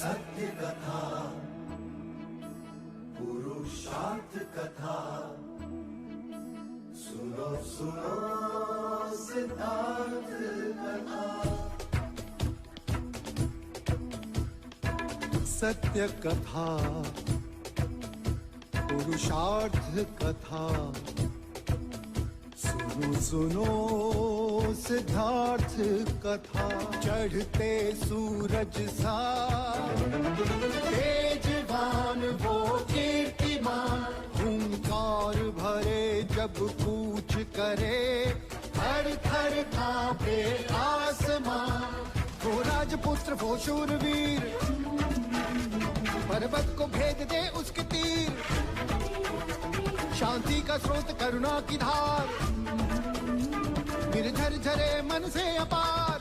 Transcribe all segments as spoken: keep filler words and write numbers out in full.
सत्य कथा, पुरुषार्थ कथा, सुनो सुनो सिद्धार्थ कथा। सत्य कथा, पुरुषार्थ कथा, सुनो सुनो सिद्धार्थ कथा। चढ़ते सूरज सा तेजवान वो कीर्तिमान, हुंकार भरे जब कूच करे, थर थर कांपे आसमां। वो राजपुत्र वो शूरवीर, पर्वत को भेद दे उसके तीर। शांति का स्रोत करुणा की धार, निर्झर झरे मन से अपार।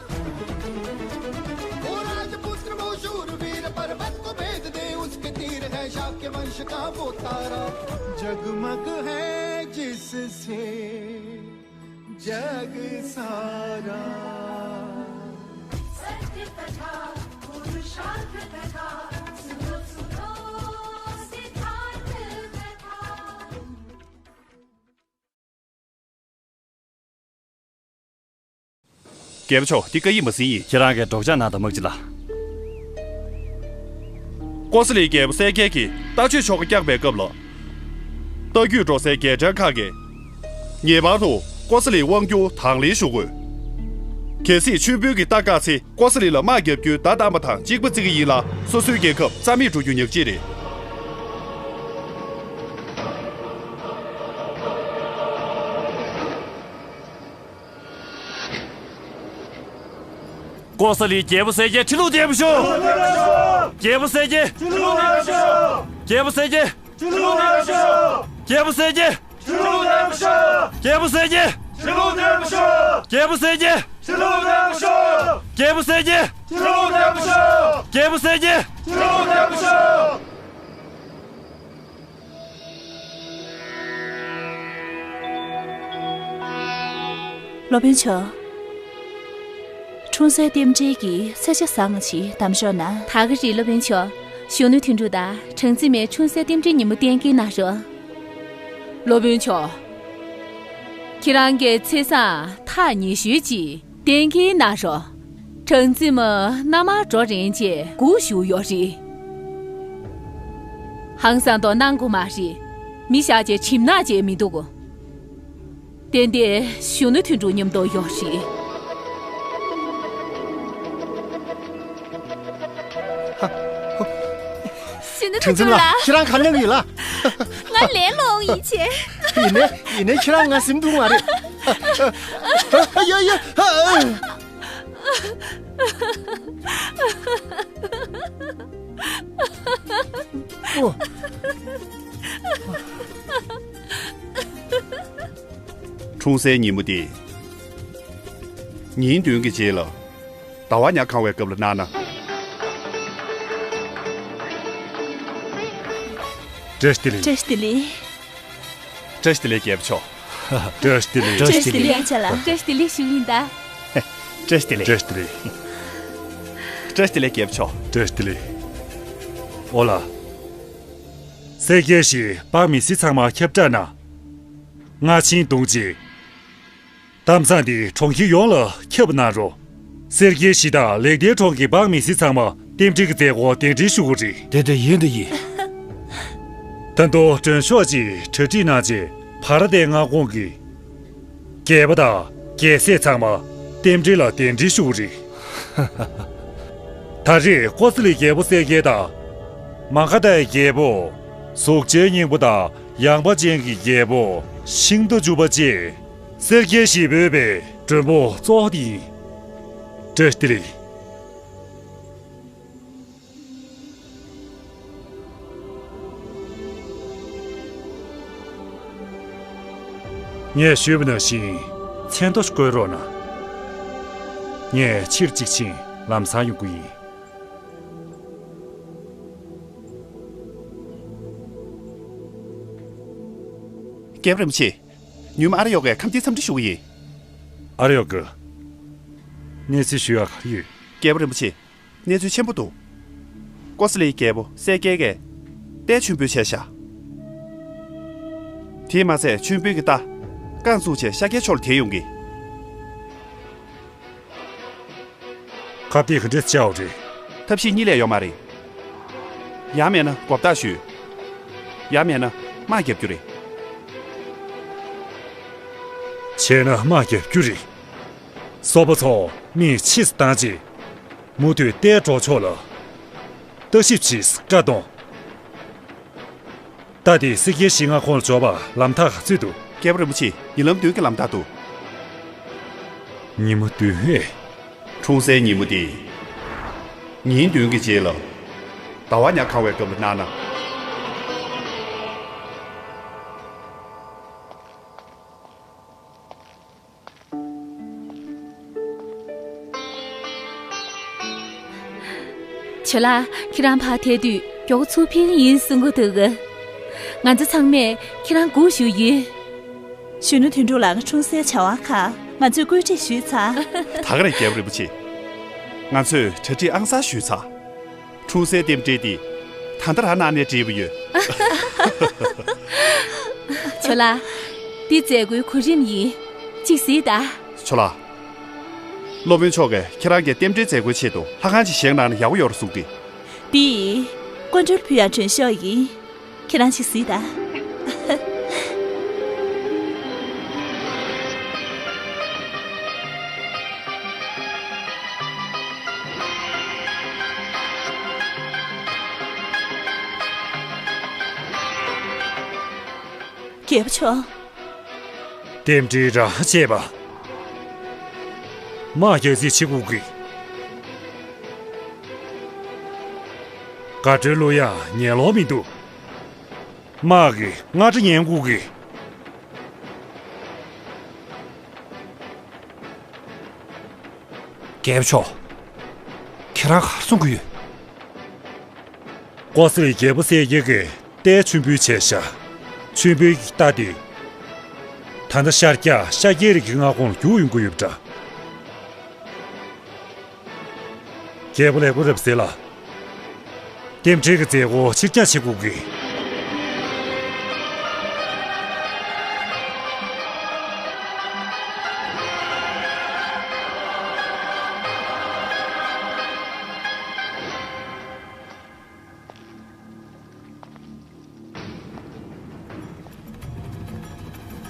वो राजपुत्र वो शूरवीर, पर्वत को भेद दे उसके तीर। है शाक्य वंश का वो तारा, जगमग है जिससे जग सारा। सत्य कथा, पुरुषार्थ कथा, सुनो सुनो सिद्धार्थ कथा। རྒྱལ་པོ་མཆོག་འདི་བཀའ་ཡིག་མ་ཟིན་ཡིན། ཁྱེད་རང་གིས་སྒྲོག་སྦྱང་གནང་དང་དམག་སྤྱི་ལགས། ཀོ་ས་ལིའི་རྒྱལ་པོ་གསལ་རྒྱལ་གྱིས་ལྟ་སྤྱོད་ཆོ་ག་བསྐྱངས་པའི་སྐབས་ལ། རྟ་རྒྱུད་འགྲོ་སའི་རྒྱལ་ཕྲན་ཁག་གིས་ངེས་པར་དུ་ཀོ་ས་ལིའི་དབང་སྒྱུར་དང་ལེན་ཞུ་དགོས། གལ་སྲིད་མཆོད་འབུལ་གྱི་རྟ་བཀག་ཚེ་ཀོ་ས་ལི་ལ་དམག་བརྒྱབ་རྒྱུའི་བརྡ་བཏང་པ་དང་གཅིག་པ་བརྩི་གི་ཡིན་ལ། སོ་སོའི་རྒྱལ་ཁབ་རྩ་མེད་འགྲོ་རྒྱུ་ཉག་གཅིག་རེད། ཀོ་ས་ལི་རྒྱལ་པོ་གསལ་རྒྱལ་ཁྲི་ལོ་བརྟན་པར་ཤོག་རྒྱལ་པོ་གསལ་རྒྱལ་ཁྲི་ལོ་བརྟན་པར་ཤོག་རྒྱལ་པོ་གསལ་རྒྱལ་ཁྲི་ལོ་བརྟན་པར་ཤོག་རྒྱལ་པོ་གསལ་རྒྱལ་ཁྲི་ལོ་བརྟན་པར་ཤོག་རྒྱལ་པོ་གསལ་རྒྱལ་ཁྲི་ལོ་བརྟན་པར་ཤོག་རྒྱལ་པོ་གསལ་རྒྱལ་ཁྲི་ལོ་བརྟན་པར་ཤོག་རྒྱལ་པོ་གསལ་རྒྱལ་ཁྲི་ལོ་བརྟན་པར་ཤོག་རྒྱལ་པོ་གསལ་རྒྱལ་ཁྲི་ལོ་བརྟན་པར་ཤོག་སློབ་དཔོན་མཆོག་འཁྲུངས་སའི་རྟེན་འབྲེལ་གྱི་ཚེས་ཆ་བཟང་ང་ཞིག་གདམ་ཤོག་ན། ད་ག་རེད་སློབ་དཔོན་མཆོག་གཞོན་ནུ་དོན་གྲུབ་དང་སྦྲང་རྩི་མའི་འཁྲུངས་སའི་རྟེན་འབྲེལ་ཉིན་མོ་གཏན་འཁེལ་གནང་རོགས། སློབ་དཔོན་མཆོག་ཁྱེད་རང་གི་ཚེས་བཟང་ཐག་ཉེ་ཤོས་ཅིག་གཏན་འཁེལ་གནང་རོགས། སྦྲང་རྩི་མ་མནའ་མར་འགྲོ་རན་ཆེད་སྒུག་བཞུགས་ཡོད་རེད། ཧང་སང་དོ་གནང་དགོས་མ་རེད། མི་བཞག་ཅེས་གྲིམ་ནག་ཅེས་མི་འདུག་ཏན་ཏན་གཞོན་ནུ་དོན་གྲུབ་མཉམ་དུ་ཡོད་རེད། གཞོན་ནུ་དོན་གྲུབ་ལགས། ཁྱེད་རང་ག་ནས་ཡིན་ལ། ང་ལས་སློང་ཡིན་ཆེ། ཡིན་ནའི་ཡིན་ནའི་ཁྱེད་རང་ང་སེམས་སྡུག་མ་རེད། ཡ་ཡ། ཨོ། འཁྲུངས་སའི་ཉིན་མོ་དེ། ཉིན་བདུན་གྱི་རྗེས་ལ། ཟླ་བ་ཉ་གང་བའི་སྐབས་ལ་གནང་ན། བཀྲ་ཤིས་བདེ་ལེགས། བཀྲ་ཤིས་བདེ་ལེགས། བཀྲ་ཤིས་བདེ་ལེགས་རྒྱལ་པོ་མཆོག་བཀྲ་ཤིས་བདེ་ལེགས། བཀྲ་ཤིས་བདེ་ལེགས་ཡ་ཆ་ལ། བཀྲ་ཤིས་བདེ་ལེགས་ཞུ་གི་ཡིན་ད། བཀྲ་ཤིས་བདེ་ལེགས། བཀྲ་ཤིས་བདེ་ལེགས། བཀྲ་ཤིས་བདེ་ལེགས་རྒྱལ་པོ་མཆོག་བཀྲ་ཤིས་བདེ་ལེགས། ཨོ་ལ། གསལ་རྒྱལ་ཞེས་འབངས་མི་སེར་ཚང་མ་ཁྱབ་བསྒྲགས་གནང་། སྔ་ཕྱིའི་གདུང་རྗེས། གཏམ་བཟང་འདི་གྲོང་ཁྱེར་ཡོངས་ལ་ཁྱབ་གནང་རོགས། གསལ་རྒྱལ་ཞི་དང་ལེགས་ལྡན་གྲོང་གི་འབངས་མི་སེར་ཚང་མ་རྟེན་འབྲེལ་གྱི་མཛད་སྒོར་གདན་འདྲེན་ཞུ་དགོས་རེད། དེ་འདྲ་ཡིན་དེ་ཡིན། ད་དུང་མགྲོན་ཤོག་ཅིག་གྲ་སྒྲིག་གནང་རྗེས་བྷ་ར་ཏའི་མངའ་ཁོངས་ཀྱི་རྒྱལ་པོ་དང་རྒྱལ་སྲས་ཚང་མ་རྟེན་འབྲེལ་ལ་གདན་འདྲེན་ཞུ་དགོས་རེད། ད་རེས་ཀོ་ས་ལི་རྒྱལ་པོ་གསལ་རྒྱལ་དང་། མ་ག་དྷའི་རྒྱལ་པོ། གཟུགས་ཅན་སྙིང་པོ་དང་ཡངས་པ་ཅན་གྱི་རྒྱལ་པོ་ཤིང་རྟ་བཅུ་པ་བཅས། གསལ་རྒྱལ་ཞེས་འབོད་པའི་མགྲོན་པོ་གཙོ་བོ་དེ་ཡིན། བཀྲ་ཤིས་བདེ་ལེགས། ངས་ཞུས་པ་ནང་བཞིན་མཚན་ཐོ་བཀོད་རོགས་གནང་། ངས་ཕྱིར་གཅིག་ཕྱིན་ལམ་སང་ཡོང་གི་ཡིན། རྒྱལ་པོ་རིན་པོ་ཆེ། ཉུལ་མ་ཨ་ར་ཡོ་གས་ཁམས་སྡེའི་འཚམས་འདྲི་ཞུ་གི་ཡིན། ཨ་ར་ཡོ་གི། གནས་ཚུལ་ཞུ་ཡག་ག་རེ་ཡོད། རྒྱལ་པོ་རིན་པོ་ཆེ། གནས་ཚུལ་ཆེན་པོ་འདུག་ཀོ་ས་ལིའི་རྒྱལ་པོ་སེར་སྐྱའི་གིས་རྟའི་མཆོད་འབུལ་བྱས་ཤག་དེས་མ་ཚད་མཆོད་འབུལ་གྱི་རྟ་རྐང་བཙུགས་བྱས་ཤཱཀྱའི་ཕྱོགས་ལ་དེད་ཡོང་གི། ཁ་གཏད་ག་འདྲས་བཅའ་བ་རེད། ཐབས་ཤེས་གཉིས་ལས་ཡོད་མ་རེད། ཡང་མེད་ན་མགོ་བཏགས་གཞུས། ཡང་མེད་ན་དམག་རྒྱབ་རྒྱུ་རེད། བྱས་ན་དམག་རྒྱབ་རྒྱུ་རེད། སོག་པོ་ཚོ་མིས་ཕྱིས་སུ་བཏང་རྗེས། མུ་མཐུད་རྟའི་གྲོགས་ཕྱོགས་ལ་ལྟ་ཞིབ་བྱས་བཀའ་གཏོང་། རྟ་དེ་སེར་སྐྱའི་ཞིང་མངའ་ཁོངས་ལ་འབྱོར་བར་ལམ་ཐག་ག་ཚོད་འདུག་རྒྱལ་པོ་རིན་པོ་ཆེ། ཉི་ལམ་བདུན་གྱི་ལམ་ཐག་འདུག་ཉི་མ་བདུན་ཨེ། འཁྲུངས་སའི་ཉིན་མོ་དེ། ཉིན་བདུན་གྱི་རྗེས་ལ། ཟླ་བ་ཉ་གང་བའི་སྐབས་ལ་གནང་ན། ཇོ་ལགས། ཁྱེད་རང་ཕར་ཐད་དུས་མགྱོགས་པོ་ཚུར་ཕེབས་ཀྱི་ཡིན་གསུང་གི་འདུག་ང་ཚོ་ཚང་མས་ཁྱེད་རང་སྒུག་བཞུགས་ཡོད། གཞོན་ནུ་དོན་གྲུབ་ལགས་ཀྱི་འཁྲུངས་སའི་བྱ་བ་ཁག་ང་ཚོས་བཀོད་སྒྲིག་ཞུས་ཚར། ད་ག་རེད་རྒྱལ་པོ་རིན་པོ་ཆེ། ང་ཚོས་གྲ་སྒྲིག་ཨང་གསར་ཞུས་ཚར། འཁྲུངས་སའི་རྟེན་འབྲེལ་འདི་ད་ལྟ་རང་གནང་ནས་བྲིས་པ་ཡོད། ཇོ་ལགས། འདི་མཛད་སྒོའི་གོ་རིམ་ཡིན། ཅིག་གཟིགས་དང་། ཇོ་ལགས། སློབ་དཔོན་མཆོག་གིས་ཁྱེད་རང་གི་རྟེན་འབྲེལ་མཛད་སྒོའི་ཆེད་དུ་ལྷ་ཁང་ཅིག་བཞེངས་གནང་ན་ཡག་པོ་ཡོད་རེད་གསུངས་ཏེ། འདི་སྐུ་མགྲོན་ཕུལ་ཡག་མགྲོན་ཤོག་ཡིན། ཁྱེད་རང་ཅིག་གཟིགས་དང་། རྒྱལ་པོ་མཆོག་རྟེན་འབྲེལ་རང་བཅད་པ། དམག་རྒྱག་རྩིས་བྱེད་དགོས་ཀྱི། དགའ་སྤྲོའི་གླུ་དབྱངས་ཉན་ལོང་མི་འདུག་དམག་གིས་རྔ་སྒྲ་ཉན་དགོས་ཀྱི། རྒྱལ་པོ་མཆོག་ཁྱེད་རང་ག་རེ་གསུང་གི་ཡོད། ཀོ་ས་ལི་རྒྱལ་པོ་གསལ་རྒྱལ་གྱིས་རྟའི་མཆོད་འབུལ་བྱས་ཤག་མཆོད་འབུལ་གྱི་རྟ་དེ། ད་ལྟ་ཤར་རྒྱག་ཤར་རྒྱལ་རིགས་ཀྱི་མངའ་ཁོངས་ལ་རྒྱུགས་ཡོང་གི་ཡོད་པ་འདྲ། རྒྱལ་པོ་ལེགས་པོ་རབ་ཟེར་ལ། རྟེན་འབྲེལ་གྱི་མཛད་སྒོ་ཕྱིར་འགྱངས་བྱེད་དགོས་ཀྱི།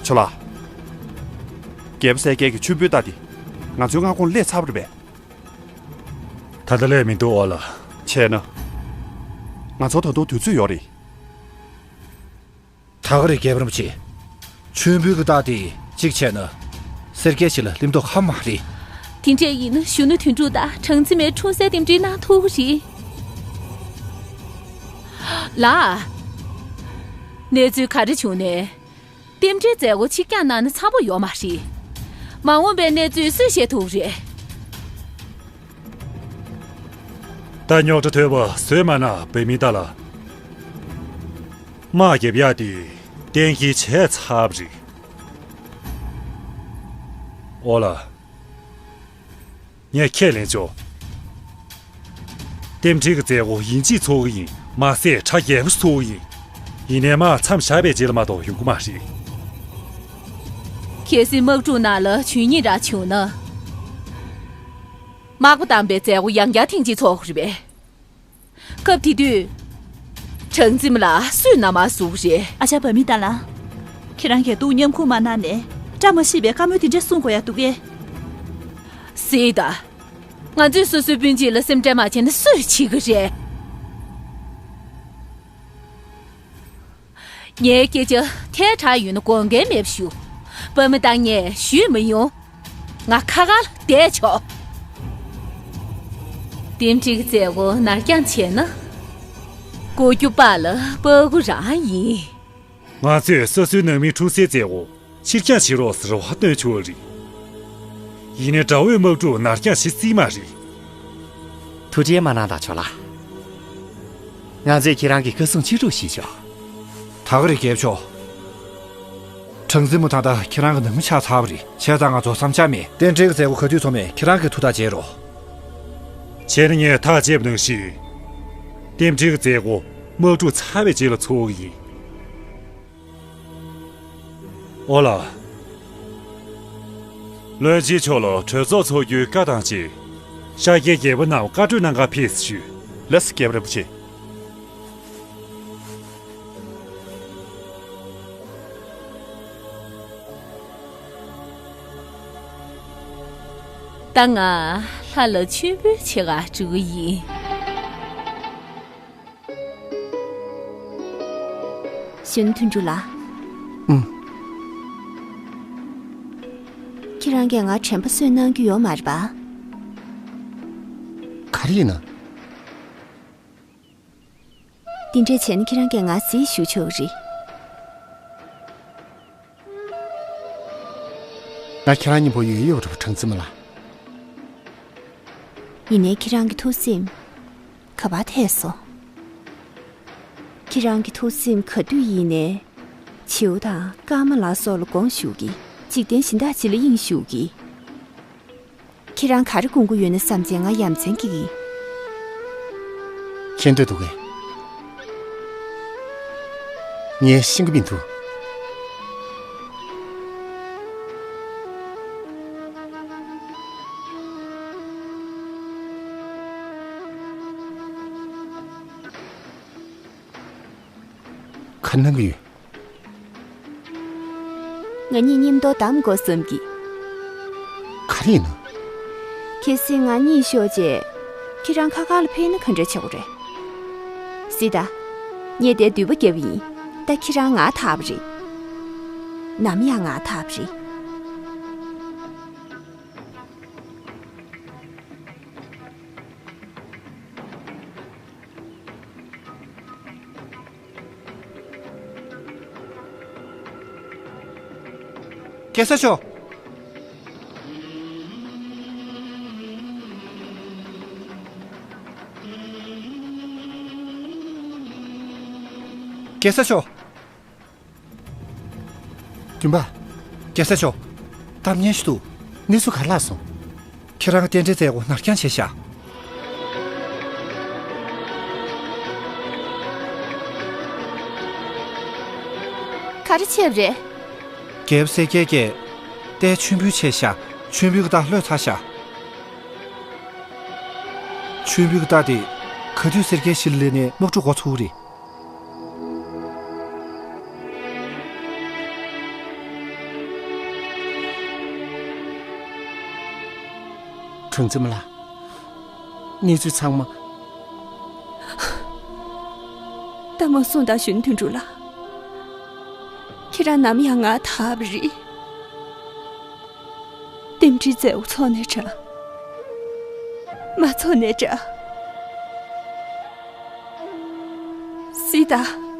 ཇོ་ལགས། རྒྱལ་པོ་གསལ་རྒྱལ་གྱི་མཆོད་འབུལ་རྟ་འདི་ང་ཚོའི་མངའ་ཁོངས་སླེབས་ཚར་བ་རེད་པས། ད་ལྟ་སླེབས་མི་འདུག་ཨོ་ལ། བྱས་ན། ང་ཚོར་ད་དུང་དུས་ཚོད་ཡོད་རེད། ད་ག་རེད་རྒྱལ་པོ་རིན་པོ་ཆེ། མཆོད་འབུལ་གྱི་རྟ་དེ་གཅིག་བྱས་ན། སེར་སྐྱ་ཞིག་ལ་སླེབས་མདོག་ཁ་མ་རེད། དེ་འདྲས་ཡིན་ན་གཞོན་ནུ་དོན་གྲུབ་དང་གྲངས་འཛིན་མའི་འཁྲུངས་སའི་རྟེན་འབྲེལ་གནང་ཐུབ་ཀྱི་རེད། ལགས། གནས་ཚུལ་ག་རེ་བྱུང་ནས། རྟེན་འབྲེལ་མཛད་སྒོ་ཕྱིར་འགྱངས་གནང་ན་འཚམ་པོ་ཡོད་མ་རེད། མ་འོངས་པའི་གནས་ཚུལ་སུས་ཤེས་ཐུབ་རེད། ད་རྙོག་དྲ་ཐོན་པ་བཟོས་མ་གནང་བའི་མི་དག་ལ། དམག་རྒྱབ་ཡག་དེ་གཏན་འཁེལ་བྱས་ཚར་བ་རེད། ཨོ་ལ། ངས་ཁས་ལེན་ཆོག་རྟེན་འབྲེལ་གྱི་མཛད་སྒོ་ཡིན་གཅིག་ཚོགས་ཀྱི་ཡིན། མ་ཟད་གྲ་རྒྱས་པོ་ཞིག་ཚོགས་ཀྱི་ཡིན། ཡིན་ནའི་དམག་མཚམས་བཞག་པའི་རྗེས་ལ་མ་གཏོགས་ཡོང་གི་མ་རེད། གལ་སྲིད་དམག་འཁྲུག་ནང་ལ་ཇུས་ཉེས་རག་བྱུང་ན། དམག་པ་བཏང་པའི་མཛད་སྒོ་ཡང་བསྐྱར་ཐེངས་གཅིག་ཚོགས་དགོས་རེད་པས། སྐབས་དེ་དུས། གྲངས་འཛིན་མ་ལ་སུས་མནའ་མ་བཟོ་བ་རེད། ཨ་ཅག་བ་མི་ཏང་ལ། ཁྱེད་རང་གིས་འདུག་མཉམ་ཁུག་མ་གནང་ནས། བཀྲ་མ་ཤིས་པའི་བཀའ་མོལ་དེ་འདྲ་གསུང་དགོས་ཡ་འདུག་གས། སྲིད་ད། ང་ཚོས་སོ་སོའི་སྤུན་མཆེད་ལ་སེམས་ཁྲལ་མ་བྱས་ན་སུས་བྱེད་ཀྱི་རེད། ངའི་སྐད་ཆ་ཐལ་དྲགས་ཡོད་ན་དགོངས་འགལ་མེད་པ་ཞུ། བ་མི་ཏང་ངས་ཞུས་མི་ཡོང་། ང་ཁ་ཁ་ལ་བསྡད་ཆོག་རྟེན་འབྲེལ་གྱི་མཛད་སྒོ་ནར་འགྱངས་བྱས་ན། མགོ་རྒྱུ་པ་ལ་པ་གུ་རང་ཡིན། ང་ཚོས་སོ་སོའི་ནང་མིའི་འཁྲུངས་སའི་མཛད་སྒོ་ཕྱིར་འགྱངས་བྱེད་རོགས་ཟེར་བ་བཏོན་ཆོག་རེད། ཡིན་ནའི་དགྲ་བོའི་དམག་འཁྲུག་ནར་འགྱངས་བྱེད་སྲིད་མ་རེད། ཐུགས་ཁྲལ་མ་གནང་དང་ཇོ་ལགས། ང་ཚོས་ཁྱེད་རང་གི་བཀའ་གསུང་ཕྱིར་སྒྲུག་ཞུས་ཆོག་ད་ག་རེད་རྒྱལ་པོ་མཆོག་གྲངས་འཛིན་མོ་ད་ལྟ་ཁྱེད་རང་གི་ནང་མི་ཆགས་ཚར་བ་རེད། བྱས་ཙང་ང་ཚོ་བསམ་འཆར་མེད། རྟེན་འབྲེལ་གྱི་མཛད་སྒོ་ག་དུས་ཚོགས་མེད་ཁྱེད་རང་གིས་ཐུགས་ཐག་བཅད་རོགས། བྱས་ན་ངས་ཐག་བཅད་པ་ནང་བཞིན། རྟེན་འབྲེལ་གྱི་མཛད་སྒོ་དམག་འཁྲུག་ཚར་བའི་རྗེས་ལ་ཚོགས་ཀྱི་ཡིན། ཨོ་ལགས། བློན་ཆེན་མཆོག་ལ་གྲོས་ཚོགས་འཚོགས་རྒྱུའི་བཀའ་དང་བཅས། ཤཱཀྱའི་རྒྱལ་པོ་རྣམས་བཀའ་གྲོས་གནང་གར་ཕེབས་སུ་ཞུ། ལགས་སོ། རྒྱལ་པོ་རིན་པོ་ཆེ། ད་ང་ལྷ་ལ་མཆོད་འབུལ་བྱེད་ག་འགྲོ་གི་ཡིན། གཞོན་ནུ་དོན་གྲུབ་ལགས། ཨུམ། ཁྱེད་རང་གིས་ང་དྲན་པ་གསོས་གནང་རྒྱུ་ཡོད་མ་རེད་པ། ག་རེ་ཡིན་ན། འདི་འདྲས་བྱས་ན་ཁྱེད་རང་གིས་ང་གཟིགས་ཞུ་ཆོག་གི་རེད། ང་ཁྱེད་རང་མཉམ་པོ་ཡོད་ཡོད་རེད་པ། གྲངས་ཚད་མ་ལ། ཡིན་ནའི་ཁྱེད་རང་གི་ཐུགས་སེམས་ག་པར་ཐད་སོང་། ཁྱེད་རང་གི་ཐུགས་སེམས་ག་དུས་ཡིན་ནའི་བྱིའུ་དང་ཀརྨ་ལ་སོགས་ལ་དགོངས་ཞུ་གི། འཇིག་རྟེན་གཞན་དག་ཅིག་ལ་དབྱིངས་ཞུགས་ཀྱི། ཁྱེད་རང་ག་རེ་དགོངས་ཀྱི་ཡོད་ན་བསམ་བྱས་ང་ཡ་མཚན་སྐྱེ་གི། མཁྱེན་འདོད་འདུག་གས། ངས་ཤེས་ཀྱི་མི་འདུག། ག་གནང་གི་ཡོད། ང་གཉིས་མཉམ་དུ་བསྡམ་དགོས་བསམ་གི། ག་རེ་ཡིན་ན། གལ་སྲིད་ང་གཉིད་ཤོར་རྗེས་ཁྱེད་རང་ཁ་ཁ་ལ་ཕེབས་ན་ག་འདྲ་བྱེད་དགོས་རེད། གཟིགས་དང་། ངས་དེར་མདུད་པ་བརྒྱབ་པ་ཡིན། ད་ཁྱེད་རང་ང་ཐར་བ་རེད། ནམ་ཡང་ང་ཐར་བ་རེད། གེ་སར་མཆོག། གེ་སར་མཆོག། སྦྱིན་པ། གེ་སར་མཆོག། གཏམ་སྙན་ཞིག་འདུག། གནས་ཚུལ་ག་རེ་ལྷག་སོང་། ཁྱེད་རང་གི་རྟེན་འབྲེལ་མཛད་སྒོ་ནར་འགྱངས་བྱས་ཤག། ག་རེ་བྱས་པ་རེད། རྒྱལ་པོ་གསལ་རྒྱལ་གྱིས་རྟའི་མཆོད་འབུལ་བྱས་ཤག། མཆོད་འབུལ་གྱི་རྟ་ལྷོད་ཚར་ཤག། མཆོད་འབུལ་གྱི་རྟ་དེ་ག་དུས་གསེར་ཁའི་གཞི་ལ་སླེབས་ནས་དམག་འཁྲུག་འགོ་ཚུགས་རེད། གྲངས་ཚད་མ་ལགས། གནས་ཚུལ་ཚང་མ། ད་མ་གསུངས་དང་། གཞོན་ནུ་དོན་གྲུབ་ལགས། ཁྱེད་རང་ནམ་ཡང་ང་ཐར་བ་རེད། རྟེན་འབྲེལ་མཛད་སྒོ་ཚོགས་ནའི་འདྲ། མ་ཚོགས་ནའི་འདྲ། གཟིགས་དང་།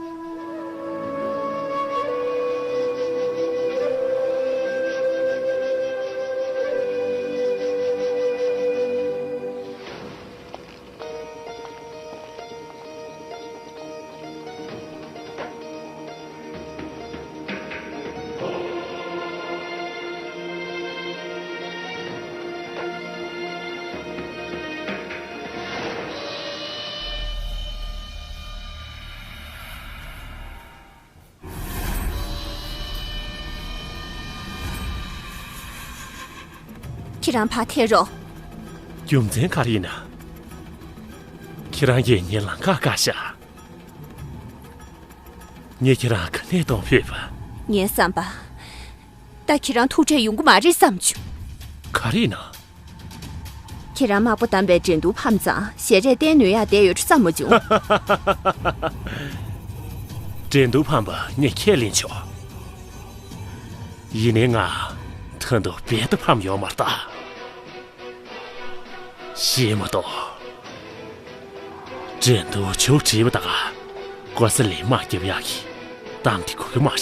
ཁྱེད་རང་ཕར་ཐད་རོགས། རྒྱུ་མཚན་ག་རེ་ཡིན་ན། ཁྱེད་རང་གིས་ངའི་ལམ་ཁ་བཀག་བཞག། ངས་ཁྱེད་རང་ག་ནས་གཏོང་ཕོད་པ། ངའི་བསམ་པ། ད་ཁྱེད་རང་ཐུག་འཕྲད་ཡོང་གི་མ་རེད་བསམ་བྱུང་། ག་རེ་ཡིན་ན། ཁྱེད་རང་དམག་པ་བདམས་པའི་འགྲན་བསྡུར་ཕམ་ཙང་ཞལ་རས་བསྟན་ནུས་ཡག་བསྡད་ཡོད་བསམ་མ་བྱུང་། འགྲན་བསྡུར་ཕམ་པ་ངས་ཁས་ལེན་ཆོག། ཡིན་ནའི་ང་ད་དུང་རྦད་དེ་ཕམ་ཡོད་མ་རེད་ད། ཤེས་མ་གཏོགས། འགྲན་བསྡུར་མཇུག་བསྒྲིལ་བ་དང་། ཀོ་ས་ལིས་དམག་རྒྱབ་ཡག་གི་གཏམ་དེ་གོ་གི་མ་རེད།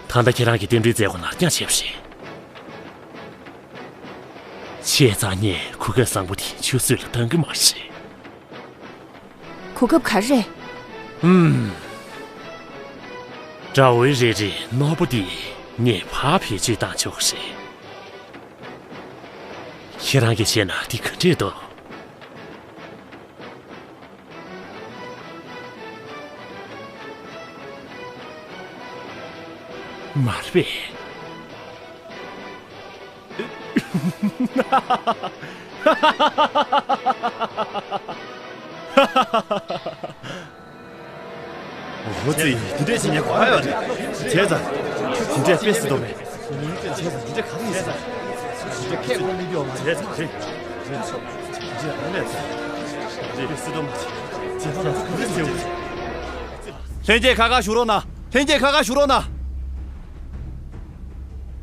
ད་ལྟ་ཁྱེད་རང་གིས་རྟེན་འབྲེལ་མཛད་སྒོ་ནར་འགྱངས་བྱས་པ་རེད། བྱས་ཙང་ངས་གོ་སྐབས་བཟང་པོ་དེ་ཆུད་ཟོས་ལ་གཏང་གི་མ་རེད། གོ་སྐབས་ག་རེ་རེད། ཨུམ། དགྲ་བོའི་རལ་གྲིའི་ནོར་བུ་འདི་ངས་ཕར་བེད་སྤྱོད་བཏང་ཆོག་གི་རེད། ཁྱེད་རང་གིས་བྱས་ན་འདི་ག་འདྲས་འདུག། མ་རེད་པས། འོ་ཙི། དེ་འདྲས་བྱེད་ཉན་གོ་ཡོད་རེད། བྱས་ཙང་། དེ་འདྲས་དཔེ་སྲིད་དོ་མེད། བྱས་ཙང་དེ་འདྲས་ག་རེ་ཡིན་ཟེར། དེ་འདྲས་ཁ་ཐུག་ཡིན་ཟེར། བྱས་ཙང་དེ། དེ་འདྲས་ག་རེ་ཡིན་ཟེར། དེ་འདྲས་དཔེ་སྲིད་དོ་མ་བྱེད། བྱས་ཙང་དེ་འདྲས་བྱེད། ལྷན་རྒྱས་ཁ་ཁ་བཞུགས་རོགས་གནང་། ལྷན་རྒྱས་ཁ་ཁ་བཞུགས་རོགས་གནང་།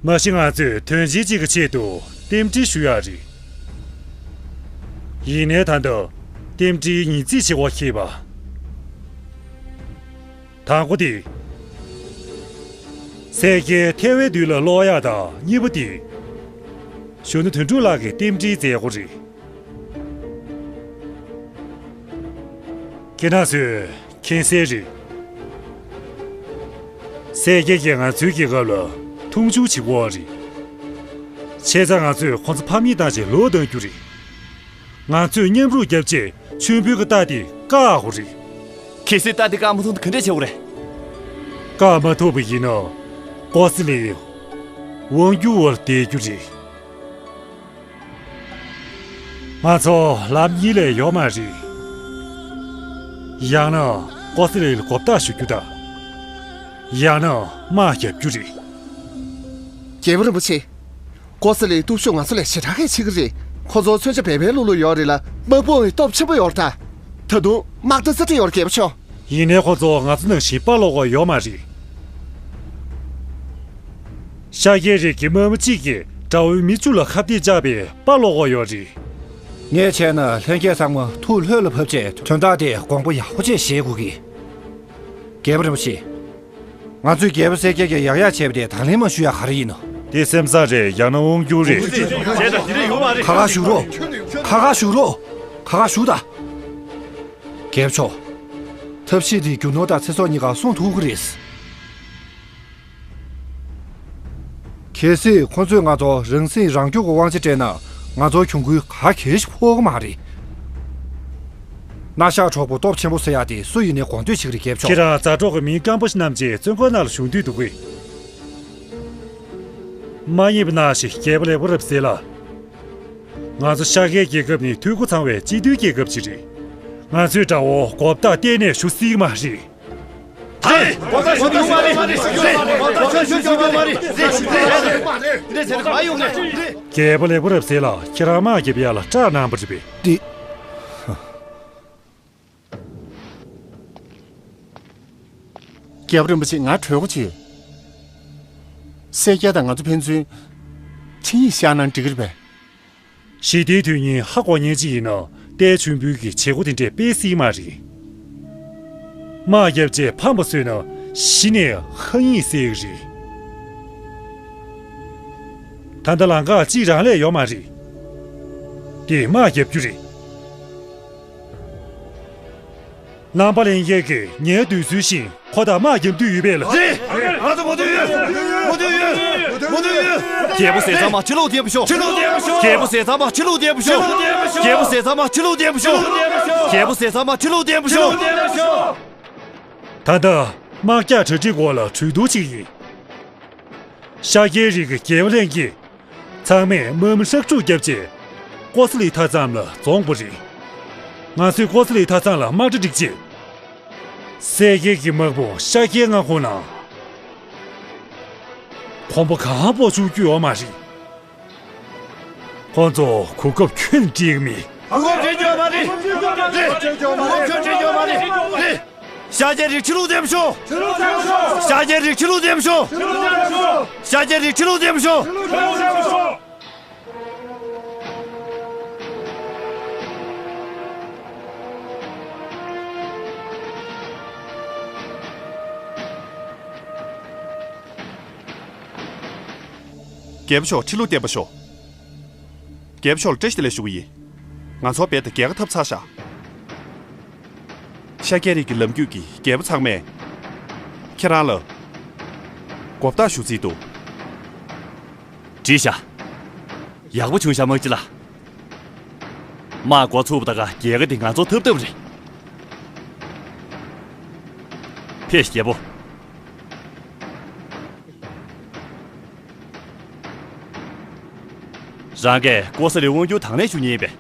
མ་གཞི་ང་ཚོས་དོན་ཆེན་གཅིག་གི་ཆེད་དུ་རྟེན་འབྲེལ་ཞུ་ཡག་རེད། ཡིན་ནའི་ད་ལྟ་རྟེན་འབྲེལ་ངེས་རྩིས་བྱེད་དགོས་ཁེལ་བ། དང་པོ་དེ། སེར་སྐྱའི་ཐལ་བའི་དུས་ལ་ཀློག་ཡག་དང་། གཉིས་པ་དེ། གཞོན་ནུ་དོན་གྲུབ་ལགས་ཀྱི་རྟེན་འབྲེལ་མཛད་སྒོ་རེད། ཁྱེད་རང་ཚོས་མཁྱེན་གསལ་རེད། སེར་སྐྱ་གིས་ང་ཚོའི་རྒྱལ་ཁབ་ལ་མཐོང་ཆུང་བྱེད་ཀྱི་ཡོད་རེད། བྱས་ཙང་ང་ཚོས་ཁོ་ཚོ་ཕམ་ཉེས་བཏང་བྱས་ལོག་གཏང་རྒྱུ་རེད། ང་ཚོས་མཉམ་རུབ་བརྒྱབ་བྱས་མཆོད་འབུལ་གྱི་རྟགས་དེ་བཀག་དགོས་རེད། གལ་སྲིད་རྟགས་དེ་བཀག་མ་ཐུབ་ན་ག་འདྲ་བྱེད་དགོས་རེད། བཀག་མ་ཐུབ་པ་ཡིན་ན་ཀོ་སི་ལིན་དབང་སྒྱུར་བར་བསྡད་རྒྱུ་རེད། ང་ཚོ་ལམ་གཉིས་ལས་ཡོད་མ་རེད། ཡང་ན་ཀོ་སི་ལིན་ལ་མགོ་བཏགས་གཞུ་རྒྱུ་དང་། ཡང་ན་དམག་རྒྱབ་རྒྱུ་རེད། རྒྱལ་པོ་རིན་པོ་ཆེ། ཀོ་སི་ལིན་སྟོབས་ཤུགས་ང་ཚོ་ལས་ཞེ་དྲག་གིས་ཆེ་གི་རེད། ཁོ་ཚོ་མཚོན་ཆ་འབེལ་འབེལ་ལུག་ལུག་ཡོད་རེད་ལ། དམག་དཔུང་ཡང་སྟོབས་ཆེན་པོ་ཡོད་རེད་ད། ད་དུང་དམག་སྡེ་རྩ་ཁྲིམས་ཡོད་རེད། རྒྱལ་པོ་མཆོག་ཡིན་ནའི་ཁོ་ཚོ་ང་ཚོ་ནང་བཞིན་དཔའ་ལོག་གི་ཡོད་མ་རེད། ཤཱཀྱའི་རིགས་ཀྱི་དམག་མི་གཅིག་གིས་དགྲ་བོའི་མི་བཅུ་ལ་ཁ་གཏད་བཅག་པའི་དཔའ་ལོག་གི་ཡོད་རེད། ངས་བྱས་ན་ལྷན་རྒྱས་ཚང་མ་ཐུགས་ལྷོད་ལ་བབས་བྱས་དོན་དག་དེ་དགོངས་པ་ཡག་པོ་བྱས་བཞེས་དགོས་ཀྱི། རྒྱལ་པོ་རིན་པོ་ཆེ། ང་ཚོས་རྒྱལ་པོ་སེར་སྐྱ་གིས་ཡག་ཡག་བྱས་པ་དེ་དང་ལེན་མ་ཞུ་ཡག་ག་རེ་ཡིན་ནམ། དེ་སེམས་བཟང་རེད། ཡང་ན་དབང་སྒྱུར་རེད། ཁ་ཁ་བཞུགས་རོགས། ཁ་ཁ་བཞུགས་རོགས། ཁ་ཁ་བཞུགས་དང་། རྒྱལ་པོ་མཆོག་ཐབས་ཤེས་དེ་རྒྱུ་ནོར་དང་ཚེ་སྲོག་གཉིས་ཀ་སྲུང་ཐུབ་ཀྱི་རེད། གལ་སྲིད་ཁོ་ཚོས་ང་ཚོ་རང་སྲིད་རང་སྐྱོང་གི་དབང་ཆ་སྤྲད་ན། ང་ཚོར་གྱོང་གུན་ག་གེ་ཞིག་ཕོག་གི་མ་རེད། མནའ་ཤག་གྲོགས་པོ་སྟོབས་ཆེན་པོ་ཟེར་ཡག་དེ་སུ་ཡིན་ནའི་དགོངས་འདོད་བྱེད་ཀྱི་རེད། རྒྱལ་པོ་མཆོག་ཁྱེད་རང་མཛའ་གྲོགས་ཀྱི་མི་སྐམ་པོ་ཞིག་བསྣམས་བྱས་བཙོན་ཁང་ནང་ལ་བཞུགས་འདོད་འདུག་གས། མ་ཡིན་པ་ནང་བཞིན་རྒྱལ་པོ་ལེགས་པོ་རབ་གསལ་ལགས། ང་ཚོ་ཤཱཀྱའི་རྒྱལ་ཁབ་ནི་འཐུས་སྒོ་ཚང་བའི་སྤྱི་མཐུན་རྒྱལ་ཁབ་ཅིག་རེད། ང་ཚོས་དགྲ་བོ་མགོ་བཏགས་གཏན་ནས་གཞུ་སྲིད་ཀྱི་མ་རེད། རེད། མགོ་བཏགས་གཞུ་རྒྱུ་མ་རེད། རེད། མགོ་བཏགས་གཞུ་རྒྱུ་མ་རེད། རེད། རེད། རེད། རེད། རྒྱལ་པོ་ལེགས་པོ་རབ་གསལ་ལགས། ཁྱེད་རང་དམག་རྒྱབ་ཡག་ལ་སྐྲག་གནང་བ་རེད་པས། འདི། རྒྱལ་པོ་རིན་པོ་ཆེ། ང་གྲོས་འགོ་ཅིག་ཡོད། སེར་སྐྱ་དང་ང་ཚོ་ཕན་ཚུན་འཕྲིན་ཡིག་བཞག་ན་འགྲིག་གི་རེད་པས། ཞི་བདེའི་དོན་སྙིང་ཧ་གོ་མཁན་ཅིག་ཡིན་ན་ལྟའི་མཆོད་འབུལ་གྱི་བྱེད་སྒོ་དེ་འདྲས་སྤེལ་སྲིད་མ་རེད། དམག་བརྒྱབ་རྗེས་ཕམ་པ་བཟོས་ན་གཞི་ནས་ཧ་ཡིན་ཟེར་གྱི་རེད། ད་ལྟ་ལམ་ཁ་གཅིག་རང་ལས་ཡོད་མ་རེད། དེ་དམག་བརྒྱབ་རྒྱུ་རེད། རྣམ་པ་ལྷན་རྒྱས་ཀྱིས་ངའི་འདོད་ཚུལ་བཞིན་ཁོ་དང་དམག་རྒྱབ་འདོད་ཡོད་པས་ལགས། རེད། ང་ཚོ་མ་འདོད་ཡོད། མ་འདོད་ཡོད། མ་འདོད་ཡོད། རྒྱལ་པོ་ཟས་གཙང་མ་ཁྲི་ལོ་བརྟན་པར་ཤོག་ཁྲི་ལོ་བརྟན་པར་ཤོག་རྒྱལ་པོ་ཟས་གཙང་མ་ཁྲི་ལོ་བརྟན་པར་ཤོག་ཁྲི་ལོ་བརྟན་པར་ཤོག་རྒྱལ་པོ་ཟས་གཙང་མ་ཁྲི་ལོ་བརྟན་པར་ཤོག་རྒྱལ་པོ་ཟས་གཙང་མ་ཁྲི་ལོ་བརྟན་པར་ཤོག་ད་ལྟ་དམག་རྒྱགས་གྲ་སྒྲིག་འོག་ལ་གྲོས་བསྡུར་བྱེད་ཀྱི་ཡིན། ཤཱཀྱའི་རིགས་ཀྱི་རྒྱལ་བ་ལྷན་རྒྱས། ཚང་མས་དམག་མི་ཧྲག་སྒྲུག་བརྒྱབ་རྗེས། ཀོ་ས་ལི་མཐའ་མཚམས་ལ་རྫོང་དགོས་རེད། ང་ཚོས་ཀོ་ས་ལི་མཐའ་མཚམས་ལ་དམག་གྲ་སྒྲིག་རྗེས། སེར་སྐྱའི་དམག་དཔུང་ཤཱཀྱའི་མངའ་ཁོངས་ནང་གོམ་པ་གང་སྤོ་ཆོག་རྒྱུ་ཡོད་མ་རེད། ཁོང་ཚོ་གོ་སྐབས་ཁྱོན་ནས་སྤྲད་ཀྱི་མེད། གོ་སྐབས་སྤྲད་རྒྱུ་ཡོད་མ་རེད། རེད། གོ་སྐབས་སྤྲད་རྒྱུ་ཡོད་མ་རེད། རེད། ཤཱཀྱའི་རིགས་ཕྱི་ལོགས་འདེམས་ཤོག་ཤཱཀྱའི་རིགས་ཕྱི་ལོགས་འདེམས་ཤོག་ཤཱཀྱའི་རིགས་ཕྱི་ལོགས་འདེམས་ཤོག་རྒྱལ་པོ་མཆོག་ཁྲི་ལོ་བརྟན་པར་ཤོག་རྒྱལ་པོ་མཆོག་ལ་བཀྲ་ཤིས་བདེ་ལེགས་ཞུ་གི་ཡིན། ང་ཚོ་རྦད་དེ་རྒྱལ་ཁ་ཐོབ་ཚར་ཤག་ཤཱཀྱའི་རིགས་ཀྱི་ལམ་རྒྱུད་ཀྱི་རྒྱལ་པོ་ཚང་མས་ཁྱེད་རང་ལ་མགོ་བཏགས་ཞུ་རྩིས་འདུག་བྲིས་ཤག་ཡག་པོ་བྱུང་ཤག་དམག་སྤྱི་ལགས། དམག་འགོ་ཚུགས་པ་ད་ག་རྒྱལ་ཁ་དེ་ང་ཚོ་ཐོབ་ཐབས་རེད། ཕེབས་ཤིག་རྒྱལ་པོ། རང་གིས་ཀོ་ས་ལི་དབང་སྒྱུར་དང་ལེན་ཞུ་མཁན་ཡིན་པས།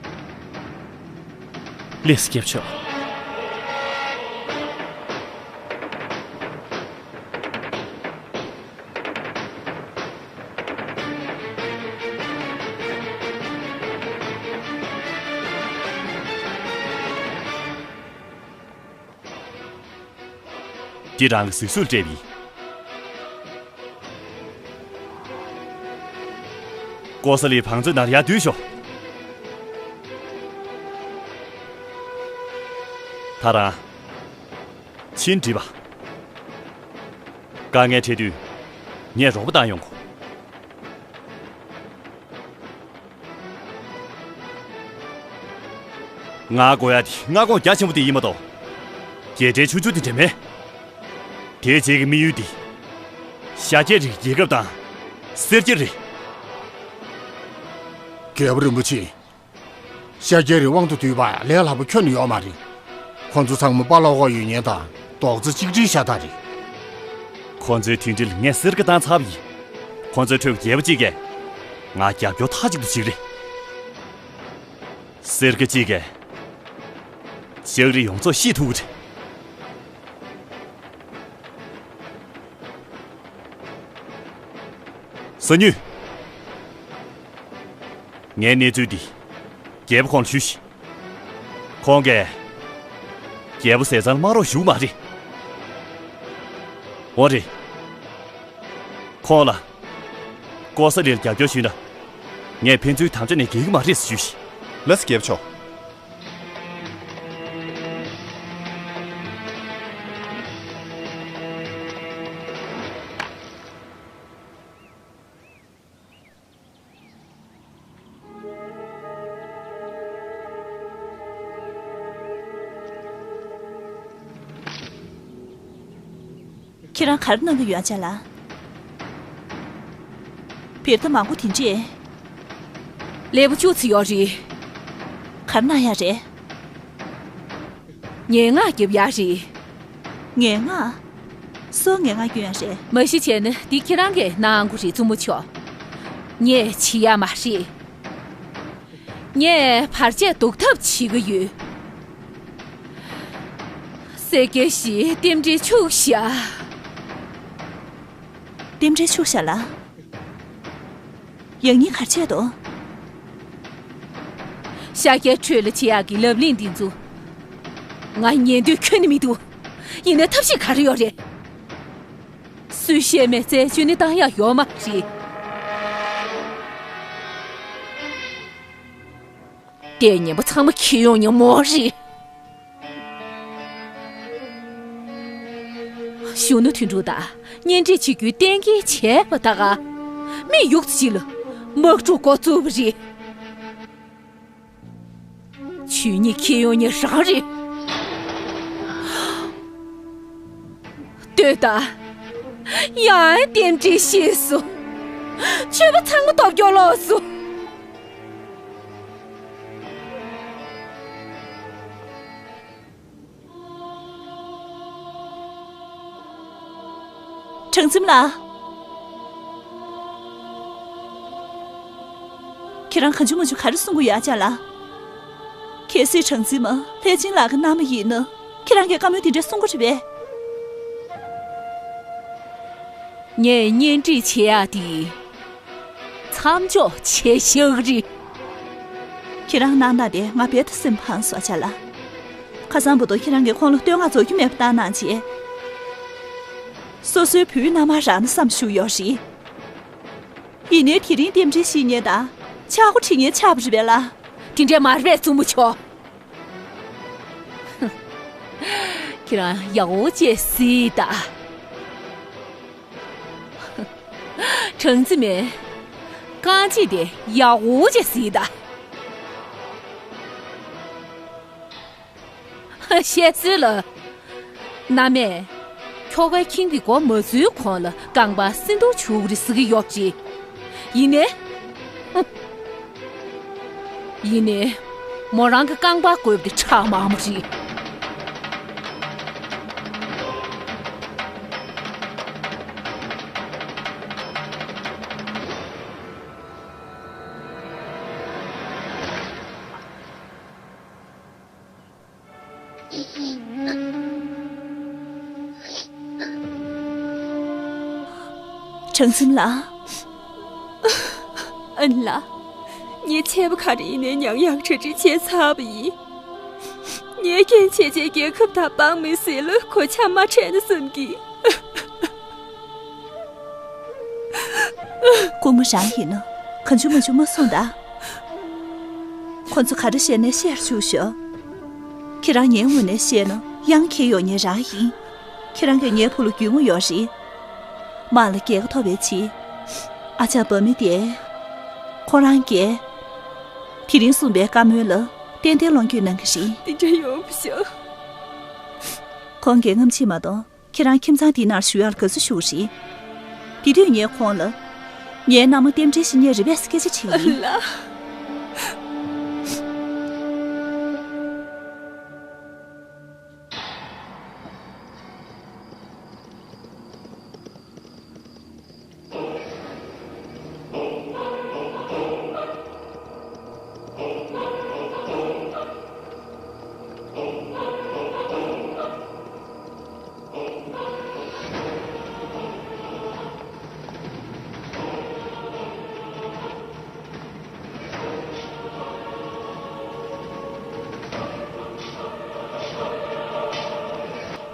ལགས་སོ་སྐྱབས་མཆོག་འདི་རང་གི་གཟིགས་ཚུལ་སྤྲད་པ་ཡིན། ཀོ་ས་ལི་བང་མཛོད་ནང་ཡར་འདུས་ཤོག་ད་རང་། ཕྱིན་དྲིས་པ། དཀའ་ངལ་འཕྲད་དུས། ངས་རོགས་པ་བཏང་ཡོང་གོ། ང་དགོས་ཡ་དེ་མངའ་ཁོངས་རྒྱ་ཆེན་པོ་དེ་ཡིན་མ་གཏོགས། རྒྱལ་ཕྲན་ཆུང་ཆུང་དེ་འདྲ་མེད། དེ་རྗེས་ཀྱི་དམིགས་ཡུལ་དེ། ཤཱཀྱའི་རིགས་རྒྱལ་ཁབ་དང་། སེར་སྐྱ་རེད། རྒྱལ་པོ་རིན་པོ་ཆེ། ཤཱཀྱའི་རིགས་དབང་དུ་བསྡུས་པ་ལས་སླ་པོ་ཁྱོན་ནས་ཡོད་མ་རེད། ཁོ་ཚོ་ཚང་མ་དཔའ་ལྷོག་ཁོག་ཡོད་མཁན་དང་རྡོག་རྩ་གཅིག་སྒྲིལ་ཤ་སྟག་རེད། ཁོ་ཚོའི་མཐུན་སྒྲིལ་ངས་གསེར་ཁ་བཏང་ཚར་བ་ཡིན། ཁོ་ཚོའི་ཁྲོད་ཀྱི་རྒྱལ་པོ་གཅིག་གིས་ང་རྒྱབ་སྐྱོར་མཐའ་གཅིག་ཏུ་བྱེད་ཀྱི་རེད། སེར་ཁ་གཅིག་གིས་ལྕགས་རི་ཡོངས་རྫོགས་བཤིག་ཐུབ་ཀྱི་རེད། གསང་ཉུལ། ངའི་གནས་ཚུལ་འདི་རྒྱལ་པོ་ཁོང་ལ་ཞུས་ཤིག་ཁོང་གིས་རྒྱལ་པོ་ཟས་གཙང་ལ་མ་རོགས་ཞུ་གི་མ་རེད། འོ་རེད། ཁོང་ལ་ཀོ་ས་ལི་ལ་རྒྱབ་སྐྱོར་ཞུས་ན། ངས་ཕན་ཚུན་དམ་བཅའ་ནས་འགལ་གྱི་མ་རེད་ཟེར་ཞུས་ཤིག་ལགས་སོ་རྒྱལ་པོ་མཆོག་ཁྱེད་རང་ག་རེ་གནང་གི་ཡོད་ཨ་ཅག་ལགས། བེར་ཐག་མང་པོ་དེ་འདྲས། ལེགས་པོ་ཅུང་ཙམ་ཡོད་རེད། ག་རེ་གནང་ཡག་རེད། ངན་སྔགས་རྒྱབ་ཡག་རེད། ངན་སྔགས། སུའི་ངན་སྔགས་སྐྱོན་ཡག་རེད། མ་གཞི་བྱས་ན་འདི་ཁྱེད་རང་གིས་གནང་དགོས་རེད་བཙུན་མོ་མཆོག་ངས་བྱེད་ཡག་མ་རེད། ངས་བར་ཆད་ཟློག་ཐབས་བྱེད་ཀྱི་ཡོད། སེར་སྐྱ་ཞིག་རྟེན་འབྲེལ་འཆུག་བཞག་རྟེན་འབྲེལ་འཆུག་བཞག་ལ། ཡང་སྙིང་ག་རེ་བྱས་འདུག་ཤཱཀྱའི་ཁྲོད་ལ་བྱེད་ཡག་གི་ལབ་གླེང་འདི་ཚོ། ང་ཉན་འདོད་ཁྱོན་ནས་མི་འདུག་ཡིན་ནའི་ཐབས་ཤེས་ག་རེ་ཡོད་རེད། སུས་བཤད་མེད་རྩད་གཅོད་ནི་བཏང་ཡག་ཡོད་མ་རེད། ལྟས་ངན་པ་ཚང་མ་ཁྱེར་ཡོང་ཉིན་མོ་རེད། གཞོན་ནུ་དོན་གྲུབ་དང་གཉེན་སྒྲིག་བྱེད་རྒྱུའི་གཏན་འཁེལ་བྱས་པ་ད་ག་མི་ཡུག་ཅིག་ལ་དམག་འཁྲུག་འགོ་བཙུགས་པ་རེད། ཆོས་ཉིད་ཁྱེར་ཡོང་ཉིན་རང་རེད། ལྟོས་དང་། ཡང་རྟེན་འབྲེལ་ཤེས་སོང་། ཆོས་པ་ཚང་མ་སྟོབས་སྐྱོ་ལོག་སོང་། གྲངས་འཛིན་ལགས། ཁྱེད་རང་གང་བྱུང་མང་བྱུང་ག་རེ་གསུང་གི་ཡོད་ཨ་ཅག་ལགས། གལ་སྲིད་གྲངས་འཛིན་མ་ལྷས་བྱིན་ལགས་ཀྱི་མནའ་མ་ཡིན་ན་ཁྱེད་རང་གིས་བཀའ་མོལ་འདི་འདྲ་གསུང་གི་རེད་པས། ངས་གཉེན་སྒྲིག་བྱེད་ཡག་དེ། མཚམས་འཇོག་བྱས་བཞག་གི་རེད། ཁྱེད་རང་གནང་སྟངས་དེ་ང་རྦད་དེ་སེམས་ཕངས་སོང་ཨ་ཅག་ལགས། ཁ་སང་བར་དུ་ཁྱེད་རང་གིས་ཁོང་ལ་བསྟོད་བསྔགས་རྫོགས་རྒྱུ་མེད་པ་བཏང་གནང་བྱས། སོ་སོའི་བུའི་མནའ་མར་རག་ན་བསམ་བཞུགས་ཡོད་རེད། ཡིན་ནའི་དེ་རིང་རྟེན་འབྲེལ་བཤིག་མཁན་དང་ཆག་སྒོ་འབྱེད་མཁན་ཆགས་པ་རེད་པས་ལགས། དེ་འདྲས་མ་རེད་པས་བཙུན་མོ་མཆོག་ཁྱེད་རང་ཡག་པོ་བྱས་གཟིགས་དང་། གྲངས་འཛིན་མས། རྐང་རྗེས་དེ་ཡག་པོ་བྱས་གཟིགས་དང་། བཤད་སྲོལ་ལ། མནའ་མས། ཁྱོ་གའི་ཁྱིམ་གྱི་སྒོ་མ་འཛུལ་གོང་ལ་རྐང་པ་སྲིན་ཐོར་བྱུག་རེད་ཟེར་གྱི་ཡོད་རེད། ཡིན་ནའི། ཡིན་ནའི། མོ་རང་གི་རྐང་པ་བརྐོས་པ་དེ་ཁྲག་མང་པོ་རེད། བྱང་སེམས་ལགས། ཨན་ལགས། ངས་ཆད་པ་ག་རེ་ཡིན་ནའི་མྱངས་ཡག་གྲ་སྒྲིག་བྱས་ཚར་བ་ཡིན། ངས་རྐྱེན་བྱས་བྱས་རྒྱལ་ཁབ་དང་དཔང་མི་སྲིད་ལ་གོད་ཆག་མ་འཕྲད་ན་བསམ་གི། སྐུ་ངོ་རང་ཡིན་ན་གང་བྱུང་མ་བྱུང་མ་གསུངས་དང་། ཁོ་ཚོ་ག་རེ་བཤད་ནའི་བཤད་ར་བཅུག་ཤོག་ཁྱེད་རང་ངའི་ངོས་ནས་བཤད་ན་གཡང་འཁྱེར་ཡོང་མཁན་རང་ཡིན། ཁྱེད་རང་གིས་ངའི་བུ་ལ་རྒྱུས་མངའ་ཡོད་རེད། དམག་ལ་རྒྱལ་ཁ་ཐོབ་པའི་ཕྱིར། ཨ་ཅག་བ་མི་དེ། ཁོ་རང་གིས། དེ་རིང་གསུངས་པའི་བཀའ་མོལ་ལ་ཏན་ཏན་ལོངས་སྤྱོད་གནང་གི་རེད། དེ་འདྲ་ཡོང་མི་ཤོག་ཁོང་གིས་རྔམ་བརྗིད་མ་གཏོང་། ཁྱེད་རང་ཁྱིམ་ཚང་འདིའི་ནང་བཞུགས་ཡག་ལ་དགའ་བསུ་ཞུ་གི་རེད། དེ་དུས་ངས་ཁོང་ལ། ངའི་མནའ་མ་རྟེན་འབྲེལ་ཞུ་མཁན་རེད་པས་སྐད་ཆ་དྲིས་ཡིན། ལ།